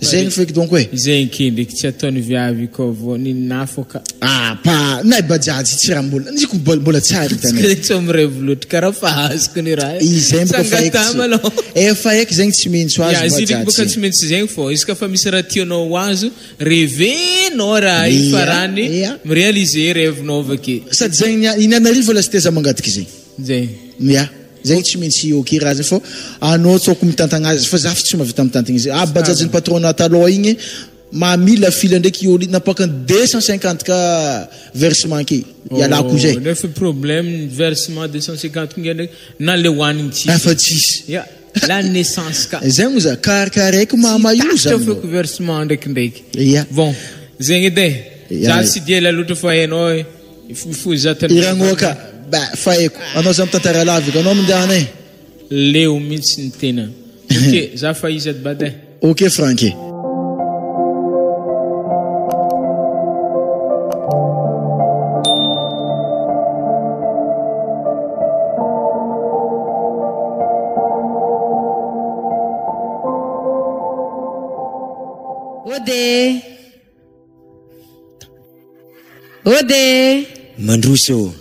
Zegny feky donc e. Zegny ke ndraiky tsy ataony viavy koa vao ninona fô ka. Ah pa nay bajaj tsy raha mbola niko mbola tsy ary hitanay. Tsika tsy mirevy loatra karaha fa azoko ny raha e. Izay boka fa haiko tsy efa haiko zegny tsy maintsy ho azo Ya izy ndraiky boka bajaj. tsy maintsy zegny fô izy ka fa misy raha tianao ho azo revenao raha io Ya farany ya. mi-réaliser rêve-nao avake. Sady zegny ny iny anarivo lasa teza mangataky zegny. Zegny. Ya zegny tsy maintsy ok raha zegny fô anao tsôko mitantagna azy fa za fa tsy mahavita mitantagna izy. Ah bajaj ny patron-na taloha igny mamila fila ndraiky olo napakany 250 ka versement ke ialako zay. Oh, nefa problème versement 250 nge ndraiky na le hoanigny tsisy. Efa tsisy. Ya, la naissance ka. Zay moa za karikaraiko mama io Tsy takatra zany. feky versement ndraikindraiky. Ya. Bon, zegny edy e. Ya. Za tsy dia ela loatra fa hainao e. Mifoha za Iragnoaka ba fa haiko. Anao za mitantara laviko anao mindehana e. Leo mihitsy ny tena. Ok, za fa izy ady bada e. Ok Franky. Ode. Ode. Mandroso ô.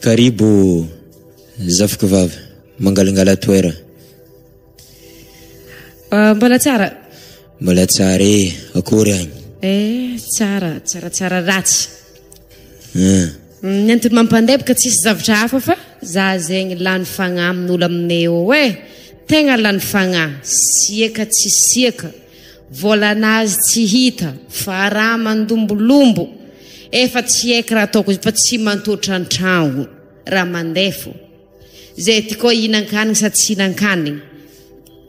Karibo zafiko vavy, mangalangala toera. Ah, mbola tsara? Mbola tsara e, akory agny? Eh, tsara, tsaratsara ratsy. Hein. Ny antony mampandeha boka tsisy zavatra hafa fa za zegny lany fagnahy amin'olo aminay eo e. Tegna lany fagnahy, siaka tsy siaka, vôlanazy tsy hita, fa raha mandombolombo. Efa tsy haiko raha ataoko izy fa tsy mantoatra an-tragno raha mandeha fô. Zay ty koa hihinan-kanigny sa tsy hihinan-kanigny.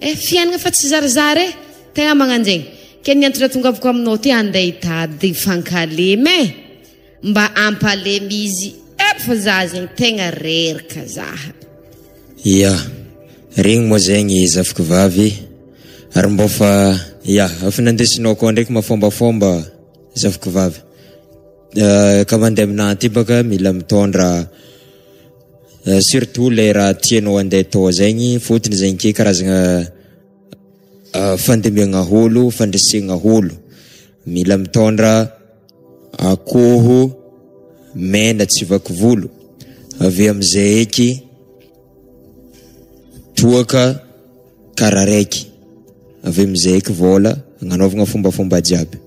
Eh, fiainagna fa tsy zarizary e. Tegna magnanjegny. Ke ny antony atongavako aminao ty andeha hitady fankalemy e. Mba ampalemy izy eh fa za zegny tegna reraka za. Ya, regny moa zegny zafiko vavy ary mbô fa ya, efa nandesinao koa ndraiky mafombafomba zafiko vavy. Ka mandeha aminahy aty baka mila mitondra surtout le raha tianao andeha atao zegny fôtony zegny ke karazagna fandemegna ôlo, fandresegna ôlo. Mila mitondra akoho mena tsy vaky volo, avy amizay eky toaka kara raiky, avy amizay eky vôla agnanaovagna fombafomba jiaby.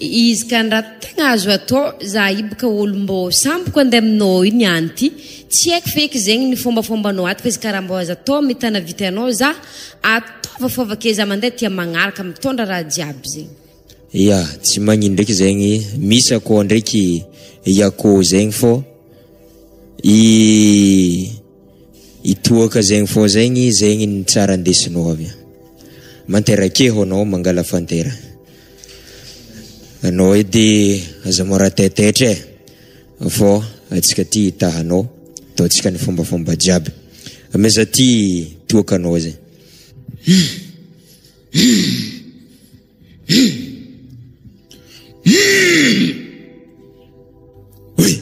Izy ka ny raha tegna azo atao, za io boka olo mbô samboko andeha aminao io niany ty, tsy haiko feky zegny ny fombafombanao ato fa izy ka raha mbô azo atao mitana vitanao za, ataova fô avake za mandeha tia magnaraka mitondra raha jiaby zegny. Ya, tsy magnino ndraiky zegny, misy akôho ndraiky i akôho zegny fô i i toaka zegny fô zegny, zegny ny tsara andesinao avy. Manterake anao mangala fantera. Anao edy aza mora taitaitra e, fô antsika ty hitahanao, ataontsika ny fombafomba jiaby. Ameza ty toakanao zegny. Oy!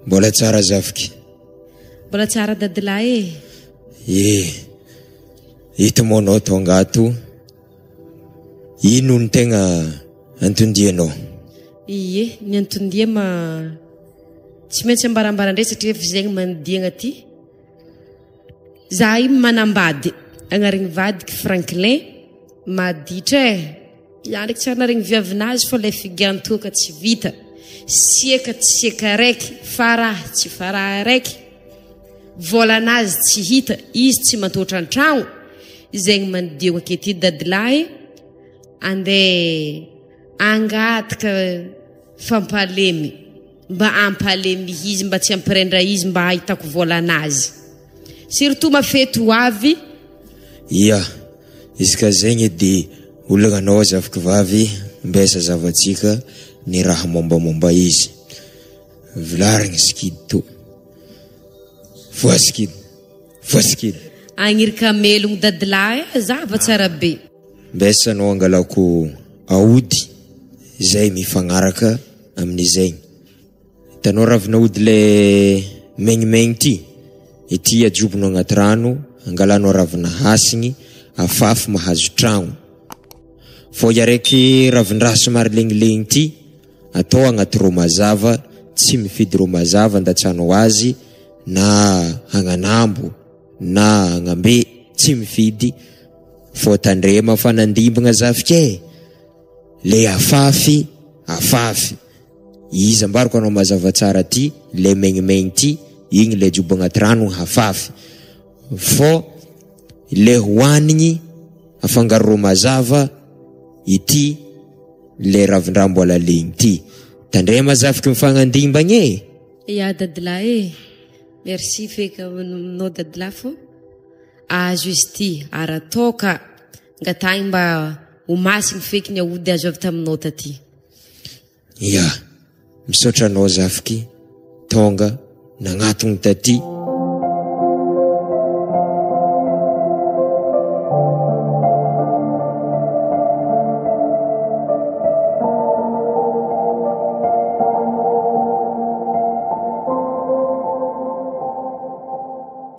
Mbola tsara zafiky. Mbola tsara dadilahy e. E, ito moa anao tonga ato. Ino no tegna anton-dianao? Ie, ny anton-dia ma tsy maintsy ambarambara indray satria efa zegny mandiagna aty. Za io manambady, agnariny vadiko Franklin, maditra e, za ndraiky tsy ary naregny viavinazy fa le figantoka tsy vita, siaka tsy siaka raiky, farahy tsy farahy raiky, vôlanazy tsy hita, izy tsy mantoatra an-tragno, zegny mandidiako akety dadilahy andeha angataka fampalemy. Mba ampalemy izy mba tsy ampirendra izy mba ahitako voalanazy surtout ma fety ho avy. Ia, izy ka zegny edy olagna anao zafiky vavy mbesa zavatsika ny raha mombamomba izy. Vilarigny sikidy to. Voasikidy, voasikidy. Agnirika melogno dadilahy eh, zava tsara be. Mbesa anao angalako aody zay mifagnaraka amin'izegny. Hitanao ravin'aody le megnimeigny ty? Ity ajobonao agnaty rano, angalanao ravina hasigny, afafy mahazo tragno. Fô i araiky ravin-draha somary legnilegny ty, atao agnaty rô mazava, tsy mifidy rô mazava andatsanao azy na agnanambo na agnambe, tsy mifidy, fô tandrema fa nandimbigna zafike e! Le afafy, afafy. Izy ambarako anao mazava tsara ty, le megnimegny ty, igny le ajobo agnaty rano hafafy. Fô le hoanigny afangaro ro mazava ity le ravin-draha mbola legny ty. Tandrema zafiky mifagnandimbagna e! Ya dadilahy e! Merci feky aminao dadilahy fô azo izy ty ary atao ka ngatahigny mba ho masigny feky ny aody azo avy taminao taty. Ya, misaotra anao zafiky tonga nagnatogno taty.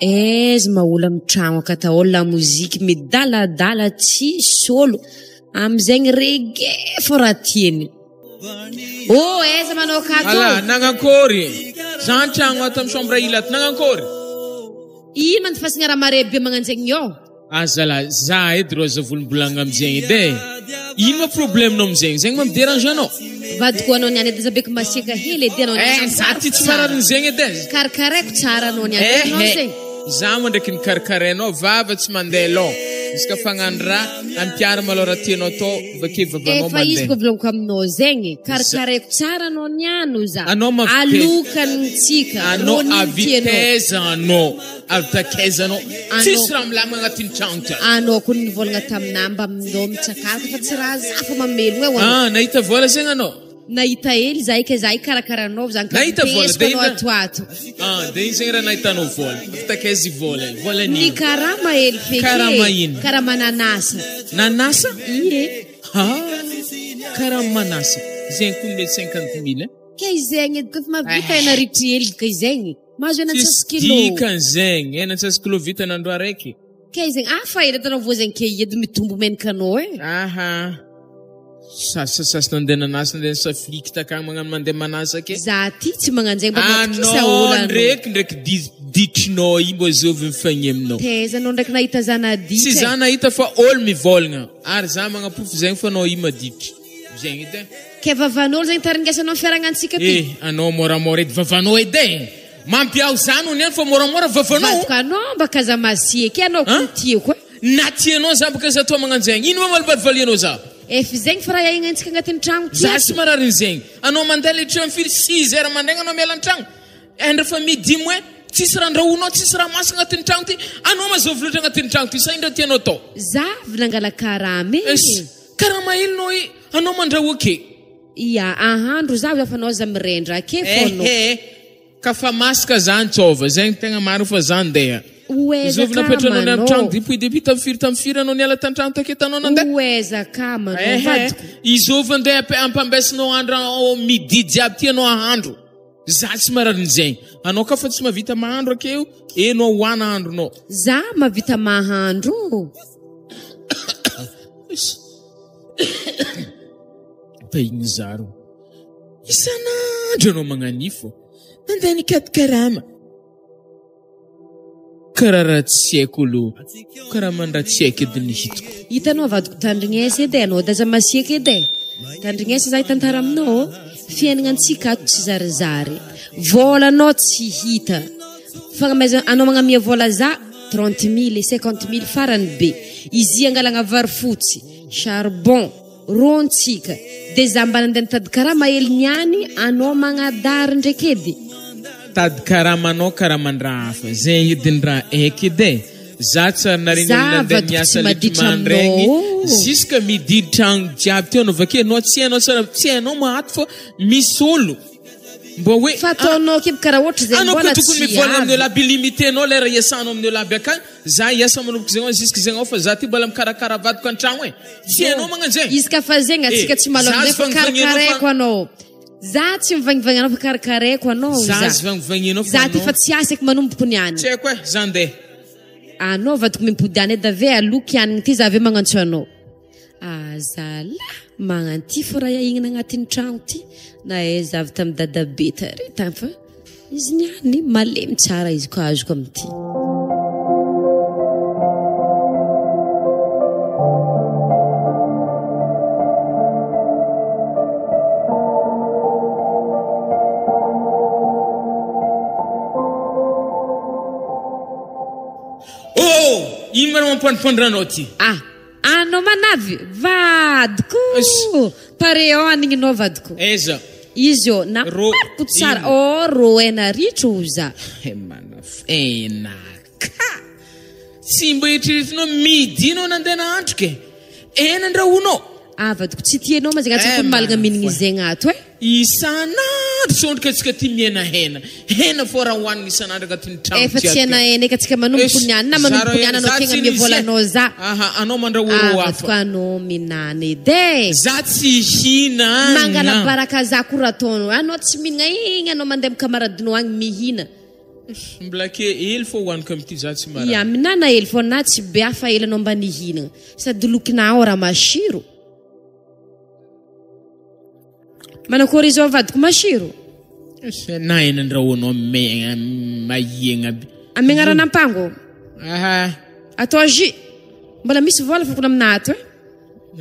Aiza ma olo amin'ny tragno akatao lamoziky midaladala tsisy olo. Amizegny reggae fô raha tiany. Oh aiza manao akato. Ala nagnakôry? Za an-tragno ato amin'ny chambre ila ato nagnakôry? Ino mandifasagna raha mare be magnanjegny eo? Azalahy za edy rô aza volombolagna amizegny edy e. Ino ma problème-nao amizegny? Zegny ma mi-dérange anao? Vadiko anao niany edy aza beky masiaka hely edy anao niany. Eh za ty tsy marary zegny edy e. Karakaraiko tsara anao niany edy anao zegny. Za moa ndraiky nikarakarainao vava tsy mandeha lon. Izy ka fagnano raha ampiaro malôha raha tianao atao vake vavanao Efa izy mandeha. ko volagniko aminao zegny, karakaraiko tsara anao niany hoy za. Anao mavitaiza. Alokantsika, Anao rô nino tianao. avitaiza anao, avy takaiza anao. Anao. Tsisy raha milamina agnatin'ny tragno ty. Anao koa nivôlagna taminah mba aminao mitsakaraka fa tsy raha za fô mamelogno e ho anao. Ah, nahita vôla zegny anao? Nahita hely zahay kay zahay karakara anao zany ka Nahita vola, mitesiko de anao inona? ato ato. Ah, de ino zegny raha nahitanao vola? Avy takaiza i vola io? Vola Ny n'ino? karama hely feky Karama e. ino? Karama nanasa. Nanasa? Ie. Ah, karama manasa. Zegny koa mety 50 mille. Kay zegny edy koa efa mahavita hena ritry hely kay zegny. Mahazo hena Tsisy antsasy kilo. dikany zegny, hena antsasy kilo vita nandro araiky. Kay zegny hafa hely atanao voa zegny kay edy mitombo menaka anao e. Aha. Sasasasy nandeha nanasa nandeha nisafiliky takagny magnano mandeha manasa ke. Za ty tsy magnano zegny mba matokisa Anao olo anao. ndraiky ndraiky ditrinao io mbô zovy mifagny aminao. Taiza anao ndraiky nahita za naditra Tsy e. za nahita fa olo mivôlagna ary za magnaporofo zegny fa anao io maditry. Zegny edy e. Kay vavan'olo zegny taringesanao fiaragnantsika ty. Eh, anao môramôra edy vavanao edy e. Mampiaho za anao niany fa môramôra vavanao. Vadiko anao mba kaza masiaka e, anao koa tiako e. Na tianao za baka za toa magnano zegny. Ino ma malibalivaly za? Efa zegny fa raha iainantsika agnatin'ny tragno ty. Za tsy marary zegny. Anao mandeha le trano firy 6 heures mandraigna anao miala an-tragno. Andra fa midi moins tsisy raha andrahoanao, tsisy raha masaka agnatin'ny tragno ty. Anao mazava loatra agnatin'ny tragno ty. Sa ino raha tianao atao? Za avy nangala karama e. Eish, karama ino no anao mandrahoa ke? Ia, ahandro za avy fa anao za mirendra ake fô anao. Ehe. Ka fa masaka za ntsôva, zegny tegna marina fa za ndeha. Ho aiza Zovy ka napetranao ny manao? tragno depuis depuis tamin'ny firy tamin'ny firy anao niala tan-tragno take tanao nandeha? Ho aiza ka manao Ehe. vadiko? Izovy andeha ampambesinao andro ao midi jiaby ty anao ahandro. Za tsy marary zegny. Anao ka fa tsy mahavita mahandro akeo, enao hoana ahandronao. Za mahavita mahandro. Pahiny zaro. Isan'andro anao magnanifo. Nandeha nikaty karama. Karaha raha tsy haiko aloha. Karaha mandraha tsy haiko edy ny hitako. Hitanao vadiko tandrignesa edy e, anao edy aza masiaka edy e. Tandrignesa za hitantara aminao, fiaignanantsika ato tsy zarizary. Vôlanao tsy hita. Fagnameza anao magnamia vôla za 30 mille, 50 mille farany be. Izy angalagna vary fotsy, charbon, rontsika. De za mba nandeha nitady karama hely niany, anao magnadary ndraiky edy. Tady karamanao karaman-draha hafa. Zegny edy ny raha haiko edy e. Za tsy ary naregny Za olo nandeha vadiko tsy niasa leky maditra mandraigny. aminao. Jusque midi tragno jiaby teo anao avake anao tsy hainao tsara, tsy hainao mahato fa misy olo mba hoe, Fa ataonao keby karaha ohatry zegny Anao mbola koa tokony tsy mivolagna avy. amin'ny olo aby limitenao lera iasanao amin'ny olo aby akagny. Za hiasa manomboka zegny ao jusque zegny ao fa za ty mbola mikarakara vadiko an-tragno e. Tsy hainao magnano zegny. Izy ka fa zegny atsika Eh, tsy malôha za amizay fa tsy fagnifagnianao fa karakaraiko anao. Za tsy mivangivangny anao fa karakaraiko anao Za za. tsy vangivangninao fa Za ty anao. fa tsy asa eky manomboko niany. Tsy haiko e, za ndeha. Anao vadiko mimpody any edy ave aloky hanigny ty za ave magnantso anao. Azalah, magnano ty fô raha iaignana agnatin'ny tragno ty. Na aiza avy tamin'ny dadabe tary tany fa izy niany malemy tsara izy ko azoko amin'ity. Oh! Ino ma raha mampandripandry anao ty? Ah, anao manavy vadiko. Eish. Pare ao anigninao vadiko. Aiza? Izy ô, Rô, nampariko tsara. ino? Oh, rô hena ritra o za. Eh, manafena ka. Tsy mba eritreretinao midi anao nandeha nahandro ke. Hena andrahoanao. Ah, vadiko tsy tianao ma zegny atsika Eh, ko malagna mihinagna manafo. izy zegny ato e. Isan'andro sondrika antsika ty mihena hena. Hena fô raha hohanina isan'andro agnatin'ny trano Efa ty tsy ato hena ke. hena eky atsika manomboko Eish, niany na za manomboko raha niany anao za tegna tsy ame nisy e. volanao za. Aha, anao mandrahoa ro Ah, vadiko hafa. anao minana edy e. Za tsy hihinana. Mangala baraka za ko raha ataonao. Anao tsy mihinagna igny anao mandeha amy kamaradinao agny mihina. Mbola ke hely fô hohaniko amity za tsy marary. Ya, minana hely fô na tsy be hafa hely anao mba nihinagna. Sady lokinao raha masiro. Manakory izy ao vadiko masiro? Na hena andrahoanao megna mahiegna aby. Amegna rano ampango. Aha. Atao jus. Mbola misy vola fokona amina ato e.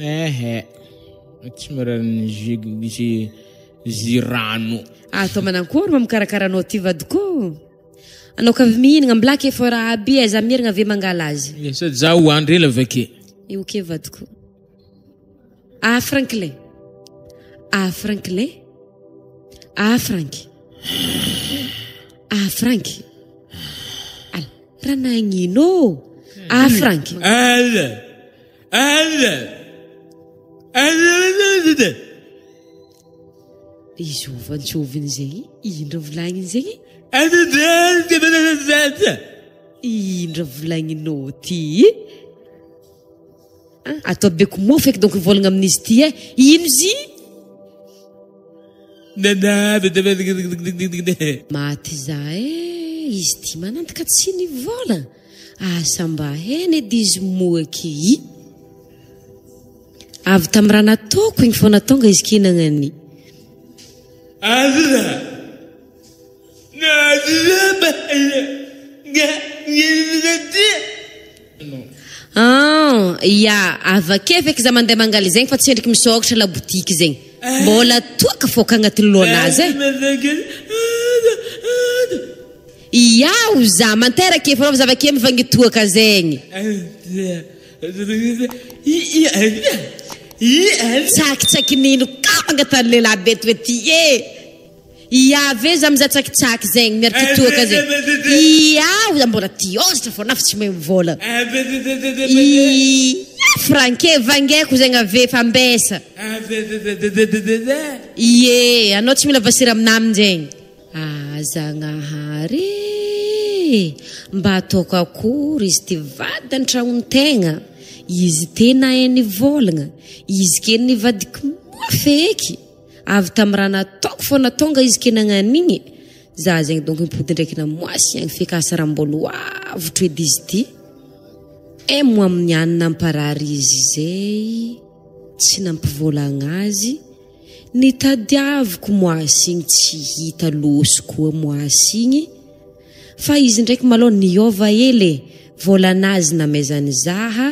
Ehe. Tsy marary ny jus jus jus rano. Atao manakory ma mikarakara anao ty vadiko. Anao ka avy mihinagna mbola ke fô raha aby aiza mierigna ave mangala azy. Eh, Sady za hoandry ela avake. Io ke vadiko. Ah Franklin. Ah Franklin. Ah Frank. Ah Frank. Ala, raha nagnino? Ah Frank. Ala. Ala. Ala. Izy ovantsoviny zegny, indra volagniny zegny, indra volagninao ty. Ah, Atao beko mofo eky donc volagna amin'izy ty e. Ino izy? Maty za e, izy ty manantaka tsy nivola. Asa mba hena edy izy moaky i. Avy tamin'ny raha nataoko igny fô natonga izy kinagnany. Ah, ya, avake feky za mandeha mangaly zegny fa tsy endriky misôkatra la boutique zegny. Mbola toaka fô ka agnatin'ny lohanazy e. Iao za manteraka efa za avake mivangy toaka zegny. Tsakitsaky nino ka mangatany lehilahy be toe ty e. Ia ave za mizaha tsakitsaky zegny miaraka toaka zegny. Iao za mbola tiôzatra fô nafa tsy mahay mivola. Ia Franke vangaiko zegny ave fa ambesa. Ie, anao tsy mila vasira aminah aminjegny. Azagnahary e. Mba ataoko akory izy ty vady an-tragnontegna. Izy tena hainy volagna. Izy ke nivadiky mafy eky. Avy tamin'ny raha nataoko fô natonga izy ke nagnano igny. Za zegny donc mipody ndraiky namoasy agny feky asa raha mbola ho avotro edy izy ty. E moa amin'ny any namparary izy zay. Tsy nampivolagna azy. Nitadiaviko moasy igny tsy hita losy koa moasy igny. Fa izy ndraiky malôha niôva hely e. Volanazy namezany zaha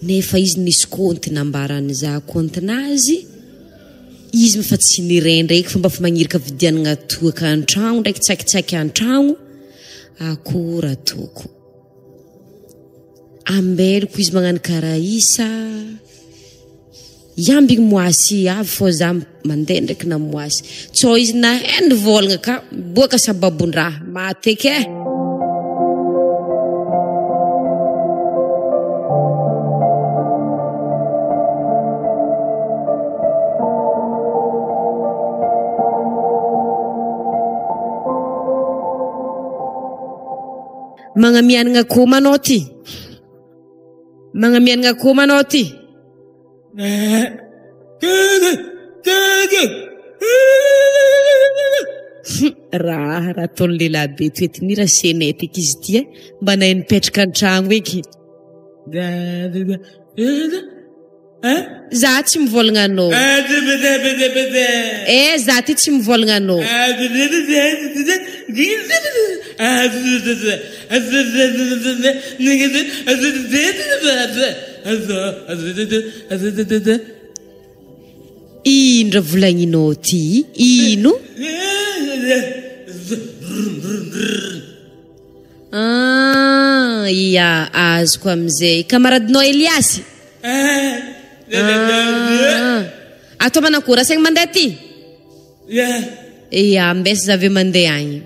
nefa izy nisy kônty nambarany zaha kôntinazy. Izy moa fa tsy nirendreky fa mba fa magnirika vidianana toaka an-tragno ndraiky tsakitsaky an-tragno. Akora ataoko. Ambeloko izy magnano karaha isa. Iambigny moasy avy fô za mandeha ndraiky namoasy. Tsô izy naheno volagna ka miboaka sababon-draha maty eky e. Magnamianagna akoho manao ty. Magnamianagna akoho manao ty. Raha raha ataon'ny lehilahy be toetiny raha senety eky izy ity e. Mba nahay nipetraka an-tragno eky. Za tsy mivolagna anao. Eh, za ty tsy mivolagna anao. Ino raha volagninao ty? Ino? Ah, ia, azoko amizay. Camaradinao Eliasy? Ah, atao manakory asaigny mandeha aty? Ia, ambesa za avy eo mandeha agny.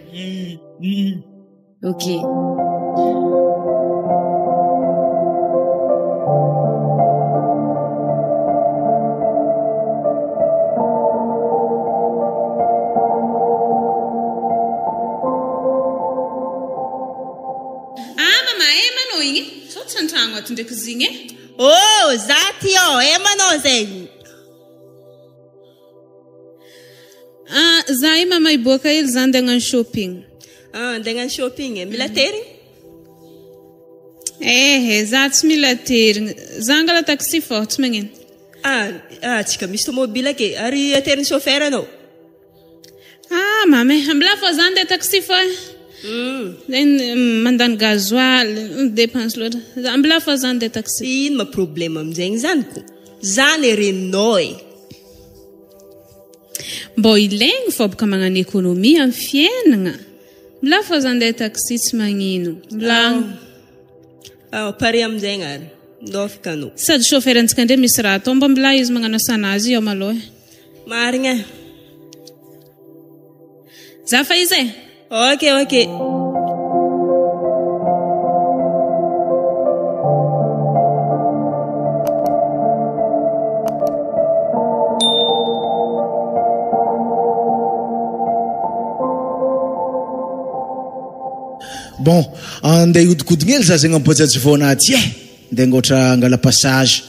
Ok. Ah mama eh manao igny eh, sao tsy antragno ato ndraiky izy igny eh. Oh za ty ao eh manao zegny. Ah za io mama hiboaka hely za andeha hagnano shopping. Ah andeha hagnano shopping eh, mila terigny? Ehe za tsy mila terigny, za angala taxi fô tsy magnino. Ah ah tsika misy tomobile ake ary aterin'ny chauffeur anao. Ah mama eh, ambilà fô za andeha taxi fô eh. Zegny mandany gasoil, dépense loatra. Ambilà fô za andeha taxi. Ino ma problème aminjegny zany ko? Za ne reninao e. Mbô ilaigny fô boka magnano économie amin'ny fiaignana. Mbilà fô za andeha taxi tsy magnino. Mbilà. Ah, pare aminjegny ary. Ndao afaka anao. Sady chauffeur antsika ndray misy raha atao, mbô mbilà izy magnano asanazy io malôha e. Marigna e. Za fa iza e? Ok ok. Bon, andeha hiodikodina hely za zegny am bajaj vao aty e. Ndeha angoatra angala passage.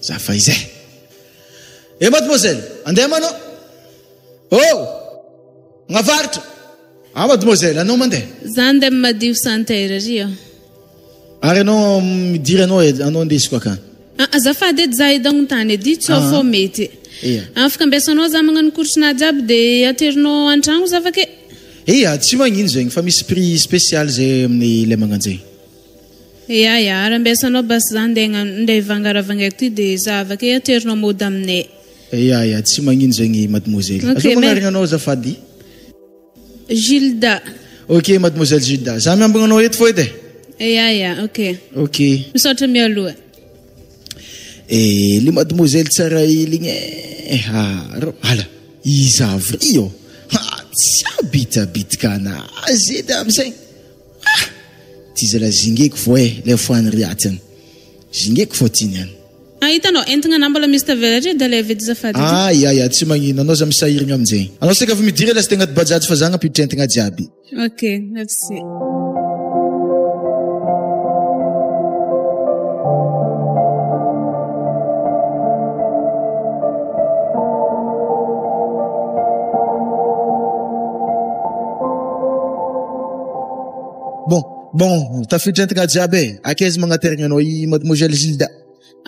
Za fa izay. Eh mademoiselle, andeha manao. Oh! Agnavaratra. Ah mademoiselle, anao mandeha. Za andeha madio santerre ry eo. Ary anao midiry anao e, anao andesiko akany. Ah, azafady edy za edy agnontany edy, tsy ao fô mety. Ia. Afaka ambesanao za magnano course-na jiaby de aterinao antragno za avake. Ia, tsy magnino zegny fa misy prix spécial zay amin'ny le magnanjegny. Ia ia, ary ambesanao basy za ndeha hagnano ndeha hivanga raha vangaiko ty de za avake aterinao mody aminay. Ia ia, tsy magnino zegny mademoiselle. Ok, Azao mer. magnarigna anao azafady. Gilda. Ok mademoiselle Gilda, za miambigna anao eto fô edy e. Ia ia, ok. Ok. Misaotra mialoha. Eh, le mademoiselle tsara hely igny eh, ah rô, ala, iza avy ry ô? Ha, tsy abitabitika anazy edy amizay. Ah! Ty zala zingeko vao eh, le foany ry aty an. Zingeko vao ty niany. Ah, hitanao, entigna anah mbola misy tavela ry edy alaivo edy azafady edy. Ah, ya ya, tsy magnino, anao za misahiragna aminjegny. Anao saika avy midira lasa tegna agnaty bajaj fa za agnampiditra entigna jiaby. Ok, merci. Bon, bon, tafiditra entigna jiaby e. Akaiza magnaterigna anao i mademoiselle Gilda?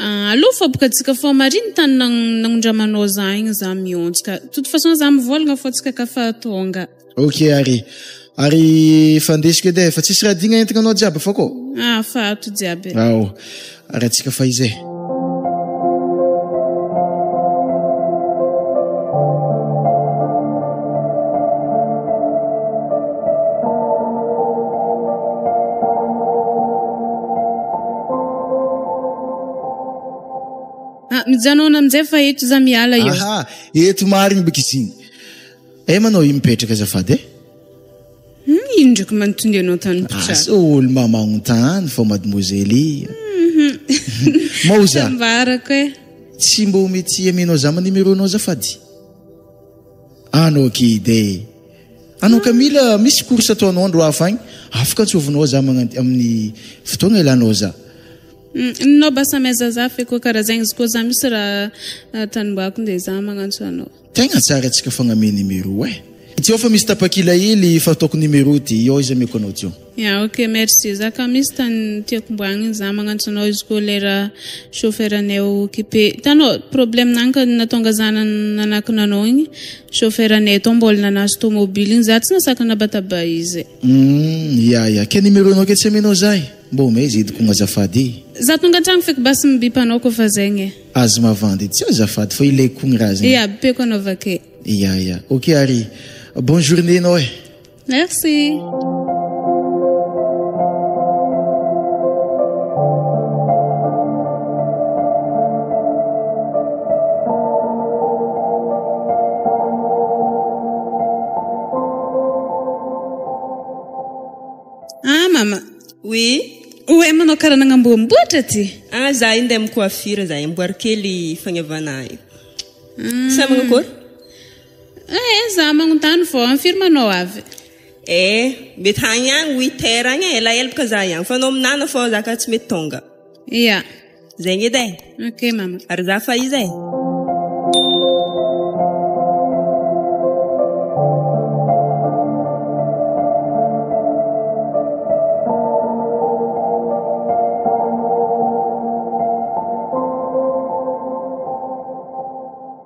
Ah, alou fa boka tsika fô marigny tany nagnondramanao za igny za miontsika. Toute façon za mivolagna fô tsika ka fa tonga. Ok ary. Ary fa andesiko edy e, fa tsisy raha digna entigna anao jiaby fa kô. Ah, fa ato jiaby. Ao. Ary atsika fa izay. Ah, mijanona amin'izay fa eto za miala eo. Aha, eto marigny baka izy igny. Eh manao io mipetraka azafady eh. Hum, ino ndraiky manotondy anao tany mpitraka? Asa olo mba magnontany fô mademoiselle. Maoza. Ambarako eh. Tsy mbô mety amenao za ma numéro nao azafady. Anao kide e. Anao ka mila misy course ataonao andro hafa agny, afaka antsovinao za magnant amin'ny fotoagna ilanao za. Nao ba samy aza za fe koa karaha zegny izy koa za misy raha tanimbako de za magnantso anao. Tegna tsara antsika fagnamia numéro eh. Ty ao fa misy tapakila hely fa ataoko numéro ty, eo izy ameko anao ty eo. Ya ok merci, za ka misy tany tiako mboagna igny za magnantso anao izy koa lera chauffeur anay occupé, hitanao problème nany ka natonga za nanakina anao igny chauffeur anay tao mbola nanaso tomobile igny za tsy nasaka nabataba izy. Humm ya ya, ke numéro nao ke tsy amenao za e, mbô omey izy ediko azafady e. Za tonga antragno feky basy mibip anao koa fa zegny e. Aza mavandy tsy azafady fa ilaiko koa ny raha zegny. Ya bipeko anao avake. Ya ya, ok ary, bonne journée anao e. Merci. Ah mama. Oui. Oe manao karaha nagnamboamboatra ty. Ah za io ndeha mi-coiffure za io, amboary kely fagnavana io. Sa magnakory? Eh, za magnontany vao amin'ny firy manao avy? Eh, mety hagny agny huit heures agny e, elaela boka za ihany, fa anao minana fô za ka tsy mety tonga. Ya. Zegny edy e. Ok mama. Ary za fa iza e?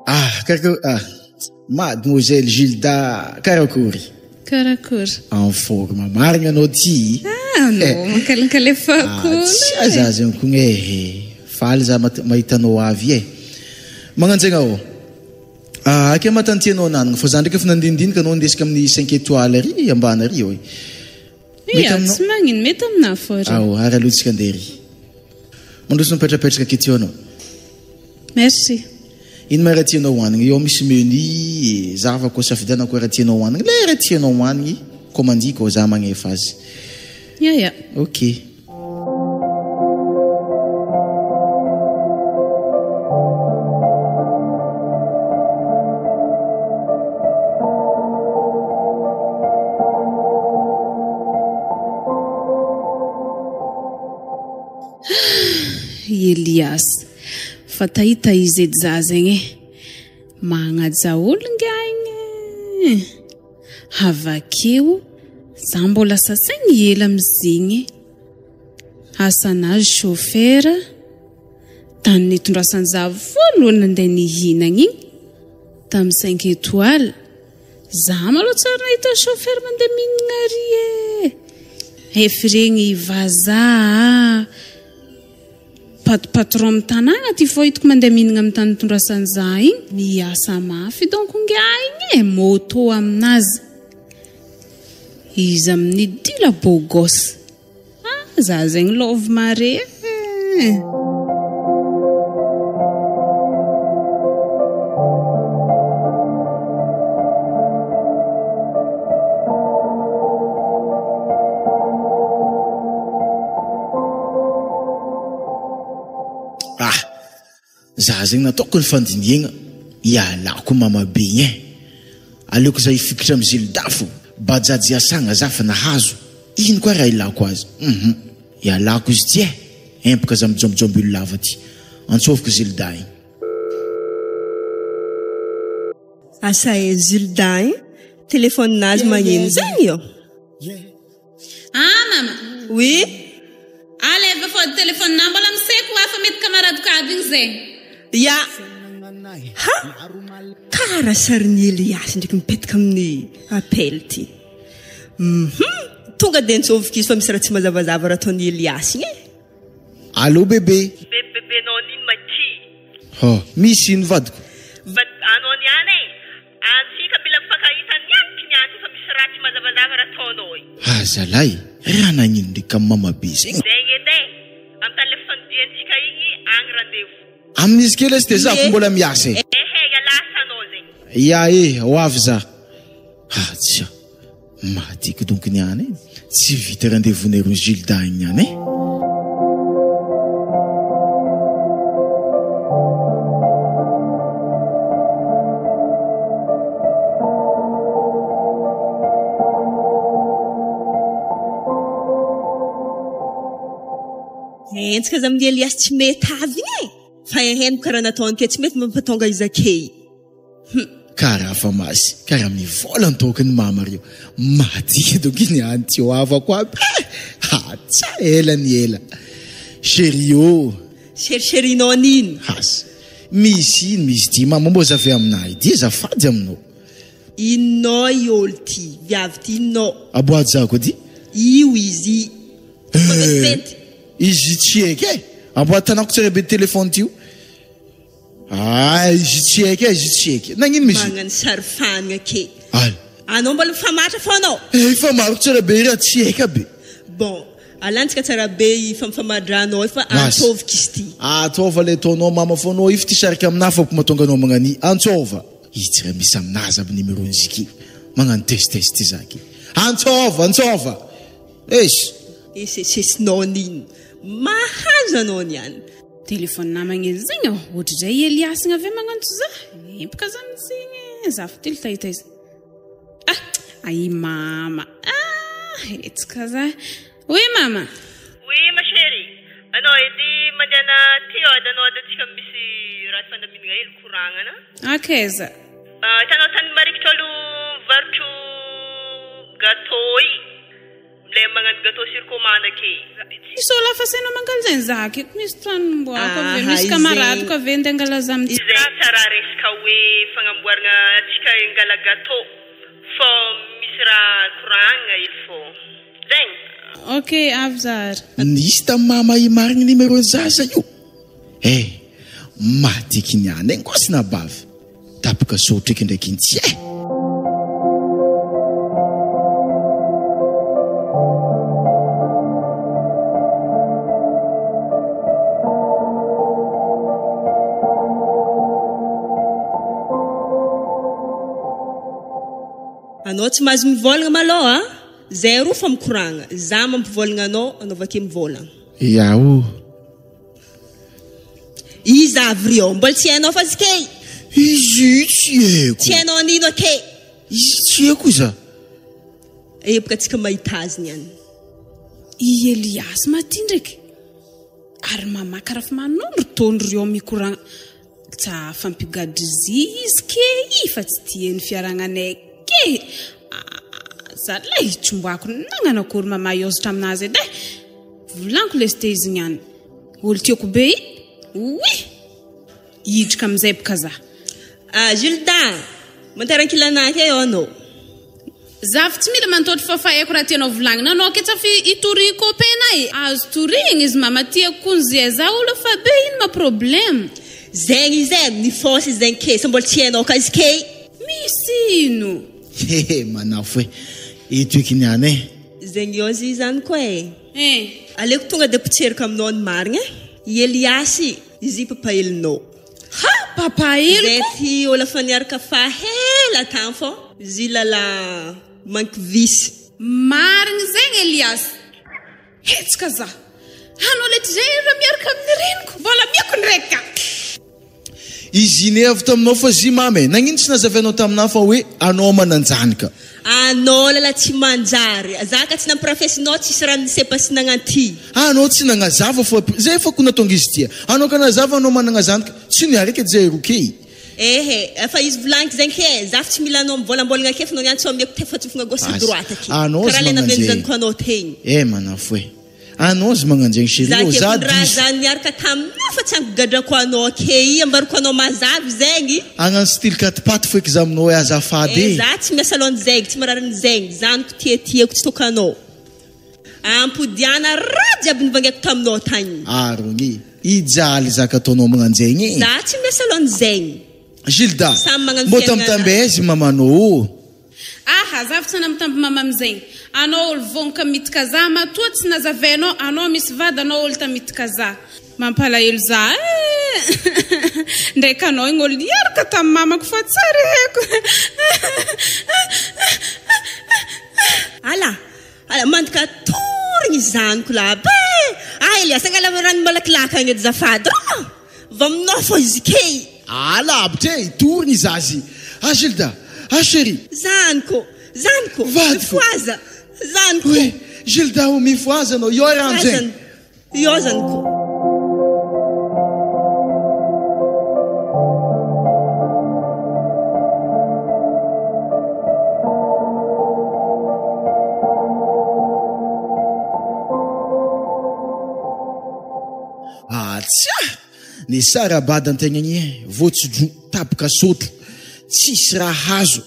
Ah, karakôry, ah, mademoiselle Gilda, karakôry? Karakôry? En forme marigna anao ty. Ah, anao mankalinkalefako. Ah, tsy aza zegny koa e. Faly za mahita anao avy e. Magnanjegna ô. Ah, akia matanty anao nanagna fa za ndraiky efa nandinidinika anao ndesika amin'ny 5 étoiles ary ambany ary eo e. Mety aminao? Tsy magnino, mety aminah fô ry. Ao, ary aloha tsika andeha ry. Mandroso mipetrapetraka aketo anao. Merci. Ino ma raha tianao hohanigny? Eo misy menu e, zava koa safidianako hoe raha tianao hohanigny, le raha tianao hohanigny commandiko za magnefa azy. Ya ya. Ok. I Elias. Fa tahita izy edy zaza igny e. Magnaja olo ngiahy igny e. Avakeo za mbola sasaigny ela amizigny e. Asanazy chauffeur tany nitondrasany za voalohany nandeha nihinagna igny tamy cinq étoiles. Za malou tsy ary nahita chauffeur mandeha mihinagna ary e. Ef regny vazaha pat patron am tanàgna ty fô hitako mandeha mihinagna am tany nitondrasany za igny. Miasa mafy donc ngiahy igny e, moto aminazy. Izy amin'ny dila beau gosse. Ah za zegny love mare e. Ah! Za zegny nataoko ny fandinihegna ialako mama be igny eh! Aleoko za hifikitra am Zelda fô! Bajaj iasagna za fa nahazo, ino koa raha ilako azy? Hum ialako izy ty eh! Empaka za mijombijomby olo lava ty! Antsôviko Zelda igny. Asa eh Zelda igny, telephone-nazy magneno zegny io? Ah mama. Oui. Aleva fô telephone na mbola miseko hoa fa mety camaradiko aby igny zegny. Ya. Ha! Kara sarin'i Elias ndraiky mipetaka amin'ny appel ty. Hum. Tonga dia nitsôvoka izy fa misy raha tsy mazavazava raha ataon'i Elias igny e. Allô bébé. Bebe bebenao nino ma ty. Hô, misy ino vadiko? Vad anao niany e. Antsika mila mifankahita nianiky niany fa misy raha tsy mazavazava raha ataonao e. Ah zalahy, raha nagnino ndraiky am mama be zegny. Zegny edy e, am tany le fifandiantsika igny agny rendez vous. Amin'izy kely izy de za ko mbola miasa e. Ehe, ialahy asanao zegny. Ya e, ho avy za. Ah tsia, matiko donko niany e. Tsy vita rendez vous nay roa Gilda igny niany e. Henjika aza amin'i Elias tsy mety avy igny e! Fa henoko karaha nataony ke tsy mety mampatonga izy akey. Hum. Karaha fa masy, karaha mivolan toky ny mama reo. Madika doky ny any tsy ho avako aby eh! Ha tsa ela ny ela. Chérie ô! Chéri chérie-nao n'ino? Has. Misy ino misy ty mama mbô zave aminahy ty azafady aminao. Inona i olo ty? Viavy ty inona? Aboajako aty. Io izy. Eh! Izy tsy haiko eh! Amboatanako tsara be téléphone ty io. Ah, izy tsy haiko eh, izy tsy haiko. Nagnino ma izy? Magnano sary fanina ke. Al. Anao mbola mifamatra fô anao? Eh, efa maro tsara be raha tsy haiko aby. Bon, alantsika tsara be i famifamandranao io fa antsôviko izy ty. Ataova le ataonao mama fô anao io fa ty sarika aminah fô mahatonga anao magnania. Antsôva. Izy tsy raha misy aminazy aby numéro n'izy ky. Magnano test test za ky. Antsôva, antsôva. Eish. Esesesinao n'ino? Mahazo anao niany. Téléphone namagna izy zegny ô, ohatr'izay i Elias igny avy eo magnantso za, empaka za mitsegny e, za fa telo tahita izy. Ah, ai mama, ah, hetsika za. Oui mama. Oui ma chérie, anao edy mandehana aty ôdy anao ôdy antsika misy raha hifandaminagna hely koragnana. Akaiza? Hitanao tany marikitry olo mivarotro gâteau i. Milay magnano gâteau sur commande ake. Misy olo hafa asainao mangala zegny za akeko misy trano mboako avy eo misy camaradeko avy eo ndeha angala za amty. Izay tsara resaka hoe fagnamboaragna antsika hangala gâteau fô misy raha koragnina hely fô zegny. Ok avy za ary. Nisy tam mama i marigny numéro ny zaza io eh! Madiky niany eh ngosy na bavy. Tapaka sotriky ndraiky intsy eh! Anao tsy mahazo mivôlagna malôha a! Zay roa fa mikoragna, za mampivôlagna anao, anao avake mivôlagna. Ya o! Iza avy ry ao? Mbola tsy hainao fa izy kay. Izy io tsy haiko. Tsy hainao an'ino ake. Izy tsy haiko iza. Epoka tsika mahita azy niany. I Elias maty ndraiky ary mamaky raha fa manondro tondro ry ao mikoragna tsa fampigadrizy izy ke i fa tsy tiany fiaragnanay ke zalahy tsombako nagnano akory mama hiozatra aminazy edy e Volaniko lesy te izy niany. Olo tiako be i. Oui! Hidrika amizay boka za. Ah Gilda! Mantera ankilanah eo anao. Zafy tsy mila mantôtry fa fa haiko raha tianao volagnina anao ke tsafy hitory copain nay e. Azo torigna izy mama tiako koa ny zay za olo efa be ino ma problème. Zegny izy e, nifonce izy zegny ke, sa mbola tsy hainao ka izy ke. Misy ino? Hehe manafo e, eto eky niany e. Zegny ôzy zany koa e. Eh. Aleoko tonga de potseriko aminao ny marigna e. I Eliasy, izy i papahelinao. Ha! Papaheliko? Zay ty ôla fa niaraka fa hela tany fô izy lala mankivisy. Marigny zegny Eliasy. Hetsika za. Anao lety zay raha miaraka amin'ny reniko. Mbola miako ndraiky ka. Izy ine avy taminao fa zy mama e! Nagnino tsy nazavainao taminah fa hoe anao mananjanaka? Anao lala tsy manjary. Za ka tsy nampirafesinao tsisy raha nisepasy nagnanty. Anao tsy nagnazava fa zay efa ko natonga izy tia. Anao ka nazava anao managna zanaka tsy niaraka edy zay roa key. Ehe, efa izy volagniko zegny ke, za fa tsy mila anao mivolambolagna ake fa anao niany tsy omeko te fa tsofigna gauche sy droite ake. Anao Karaha zy le magnanjegny. navenjaniko anao tegny. Eh manafo e. Anao zy magnanjegny Za chérie ô, ke za fony raha diso. za niaraka taminao fa tsy ampigadrako anao ake i, ambarako anao mazava zegny. Hagnano style katipaty foeky za aminao e azafady Eh e. za tsy miasa alohan'izegny, tsy marary an'izegny, zanako tiatiako tsy tokanao. Ampodiana raha jiaby nivangaiko taminao tagny. Arogny, hijaly zaka ataonao magnanjegny e. Za tsy miasa alohan'izegny. Gilda, Samy magnano mbô fiaignana. tambitamby aiza i mamanao ô? Aha, za fa tsy nanambitamby mama amizegny. Anao olo vognka mitka za, matoa tsy nazavainao, anao misy vady anao olo tamitka za. Mampalahelo za eh! Ndraiky anao igny olo niaraka tamy mamako fa tsary haiko. Ala, ala, mandika torigny zaniko la be! Ah Elias, angala rano malakilaky agny edy zafady ah! Va aminao fô izy key! Ah lavitra e! Torigny zazy! Ah Gilda! Ah chérie! Zaniko! Zaniko! Vadiko! Mifohaza! Zaniko! Oui! Gilda o mifohaza anao! Io rano zegny! Io zaniko! Atsia! Ny sarabada antegna igny e, voatsidro tapaka sotro, tsisy raha azo.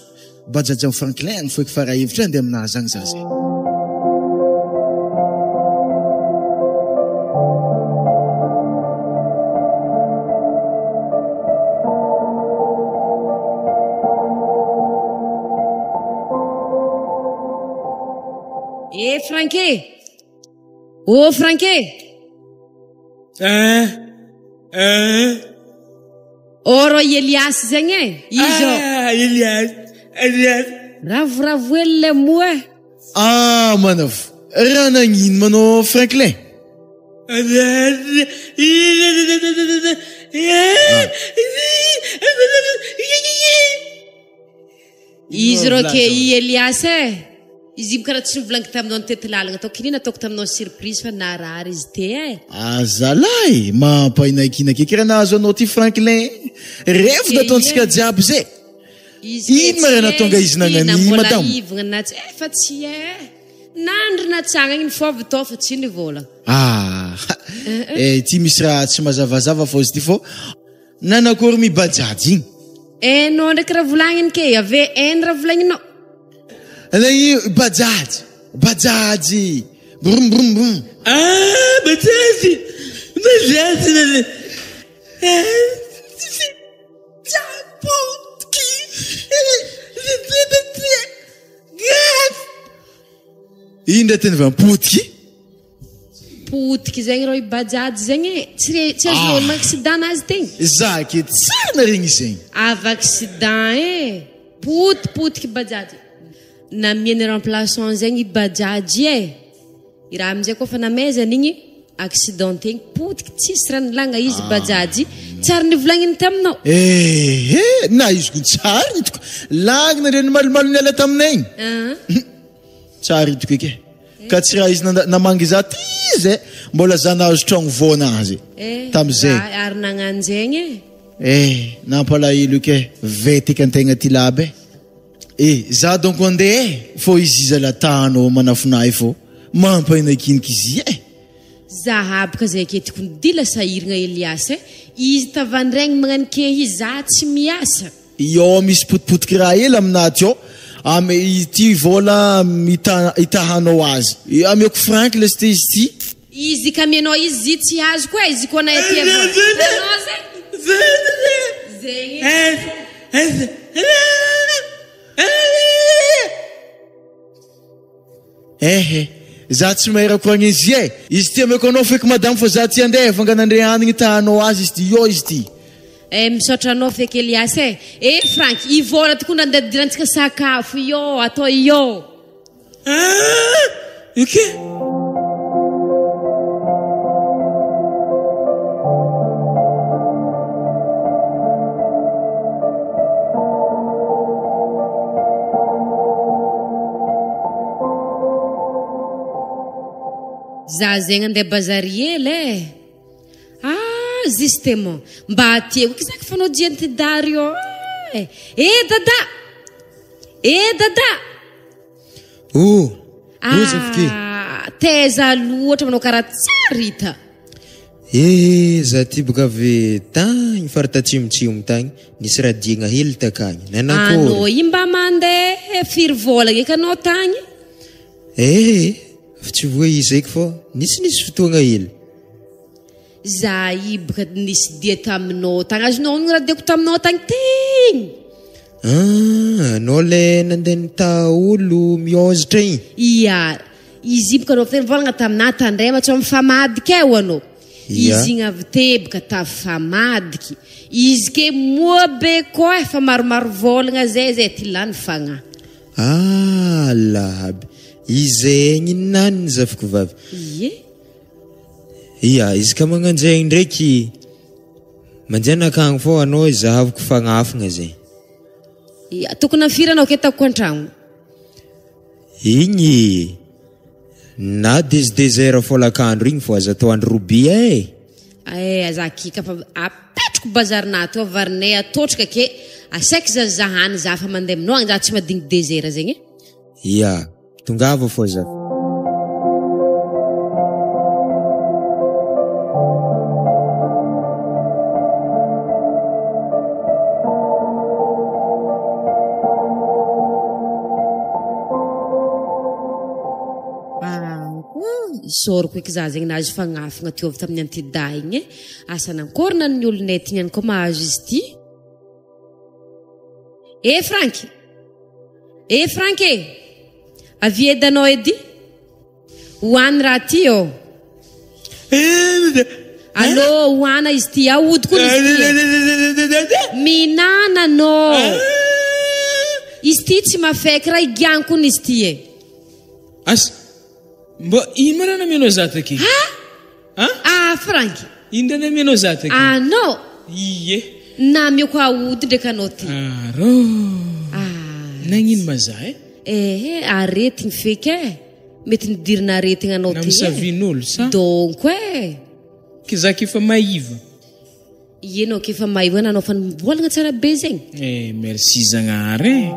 Bajajan Franklin agny foeky fara hevitra andeha aminazy agny za zay. Eh Franké! Oh Franké! Eh, eh. Oh rô i Elias zegny e! Izy ô! Ah, Elias, Elias. Ravoravo hely le moa e! Ah manavo, raha nagnino manao Franklin? Izy rô ke i Elias e! Izy io karaha tsy novolaniko taminao nitety lalagna tao k'inona nataoko taminao surprise fa narary izy te e! Azalahy, mampahinakina ke kiraha nahazo anao ty Franklin. Revy nataontsika jiaby zay. Izy Ino ma raha nahatonga izy nagnano mbola madamo? ivagna na tsy efa tsy e! Nandry natsangana igny fô avy tao fa tsy nivolagna. Ah, eh, ty misy raha tsy mazavazava fô izy ty fô nanakory mibajajy igny. Enao ndraiky raha volagniny ke, ave en raha volagninao. Lay bajajy, bajajy, brum brum brum. Ah, bajajy, bajajy, Ino ndray teny vampotiky? Potiky zegny rô i bajajy zegny e, tsy re tsy azonao ah. accident nazy tegny. Za ke tsara naregny zegny. Avy accident e, potipotiky bajajy. Namiany remplaçant zegny i bajajy e. I raha amizay koa fa namezany igny accident tegny potiky tsisy raha nilagna izy ah. bajajy tsary nivolagniny taminao. Eh, eh, na izy ko tsary nitoko. Lagna reny malomalo niala taminay igny. Uh -huh. Tsara hitako eky e. Ka tsy raha izy namangy za ty izy e, mbola za nahazo tragno vao nazy eh, tamizay. Ary nagnano zegny e. Eh, nampalahelo eky e, veteky antegna ty laby e. Eh, za donc andeha e, fô izy iza latano manafinahy fô mampainakiniky izy e. Za habaka zay aketiko ny dila sahiragna Elias e, izy tavandraigny magnano kehy za tsy miasa. Io misy potipotiky raha ela aminahy ty ao, ame ity vola itahanao azy. Ameko franc lesy ty izy ty. Izy ka amianao izy zy tsy azoko e, izy koa na ety avao. Anao zegny. Zegny. Ehe, za tsy mahay raha koragna izy e. Izy ty ameko anao feky madame fa za ty andeha vangana andre hanigny tahanao azy izy ty, io izy ty. Eh misaotra anao feky Elias e. Eh Franck, i vola tokoa ndra andeha dirantsika sakafo io, atao io. Ah, ok. Za zegny andeha bazary hely e. Ah, justement, mba tiako eky zaka fanao dianty Dario e. Eh dada! Eh dada! Oh! Oh zafike! Ah, taiza loatra manao karaha tsara hita. Eh, za ty boka avy tagny faritra atsimotsimo tagny, nisy raha diagna hely takagny. Nanakory? Anao io mba mandeha firy vôlagna eky anao tagny? Eh, fa tsy voa izy eky fô nisinisy fotoagna hely. Za io boka nisy dia taminao tagny, azonao onogno raha diako taminao tagny tegny? Ah, anao le nandeha nitaha olo miôzatra igny? Ia, izy io boka anao avy teo nivôlagna taminah tandrema tsao mifamadika eo anao. Ia. Izy igny avy teo boka tafamadiky. Izy ke moa be koa efa maromaro vôlagna zay zay ty lany fagnahy. Ah, lahaby. Izegny nany zafiko vavy. Ie. Ia, izy ka magnanjegny ndraiky mandeha akagny fô anao zahaviko fagnafigna zay. Ia, tokony afiry anao ke takoko an-tragno? Igny na désert folakandro igny fô aza atao andro robia e. Eh, aza kika fa apetrako bazarina to varinay atotrika ke asaiky za zahany za fa mandeha aminao agny za tsy madigny désert zegny e. Ia, tongava fô za. Isaorako eky za zegny nahazo fagnafigna teo avy tamin'ny antidahy igny e. Asa nankory na ny olonay ty niany koa mahazo izy ty. Eh Franky! Eh Franky e! Avia edy anao edy. Hoany raha ty ô. Allô, hoana izy ty, ahodiko izy ty. Mihinana anao. Izy ty tsy mafaiky raha igiagny koa izy ty e. Asa, mba ino ma raha namianao za taky? Ha? Ah? Ah, Franky. Ino raha namianao za taky? Anao. Ie. Namiako aody ndraiky anao ty. Arô. Ah. Nagnino ma za e? Eh, aretigny feky e. Mety nidirina aretigna anao ty e. Namisavin'olo sa? Donko e. Ki za k'efa maiva. Ie nao k'efa maiva nanao fa nivolagna tsara be zegny. Eh, merci Zagnahary e.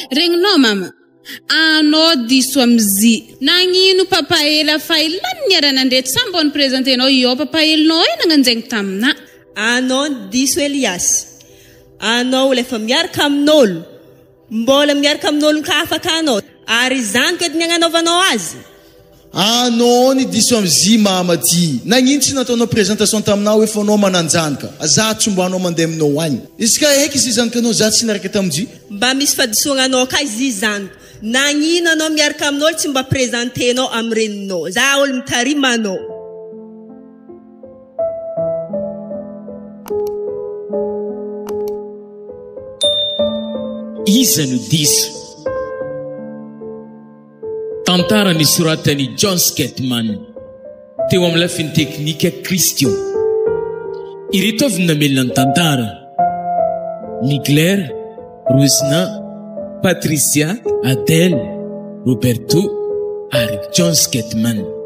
Regninao mama, anao diso amzy. Nagnino papa ela fa ela niara-nandre tsy mbô ni-presentenao io papa elinao e nagnanjegny tamina. Anao diso Elias. Anao olo efa miaraka amin'olo. Mbola miaraka amin'olo ka afaka anao. Ary izany ko edy ny agnanaovanao azy. Anao ny diso amzy mama ty. Nagnino tsy nataonao présentation taminah hoe f'anao mananjanaka. Za tsy mbo anao mandeha aminao agny. Izy ka eky izy zanakanao za tsy niaraka taminjy. Mba misy fahadisoagnanao ka izy zany. Nagnino anao miaraka amin'olo tsy mba presentenao amy reninao. Za olo mitarima anao. Iza no diso? Tantara nosoratan'i John Sketman teo amin'ny lafiny teknika Christian. Ireto avy no namelona ny tantara, Migler, Rosina, Patricia, Adele, Roberto ary John Sketman.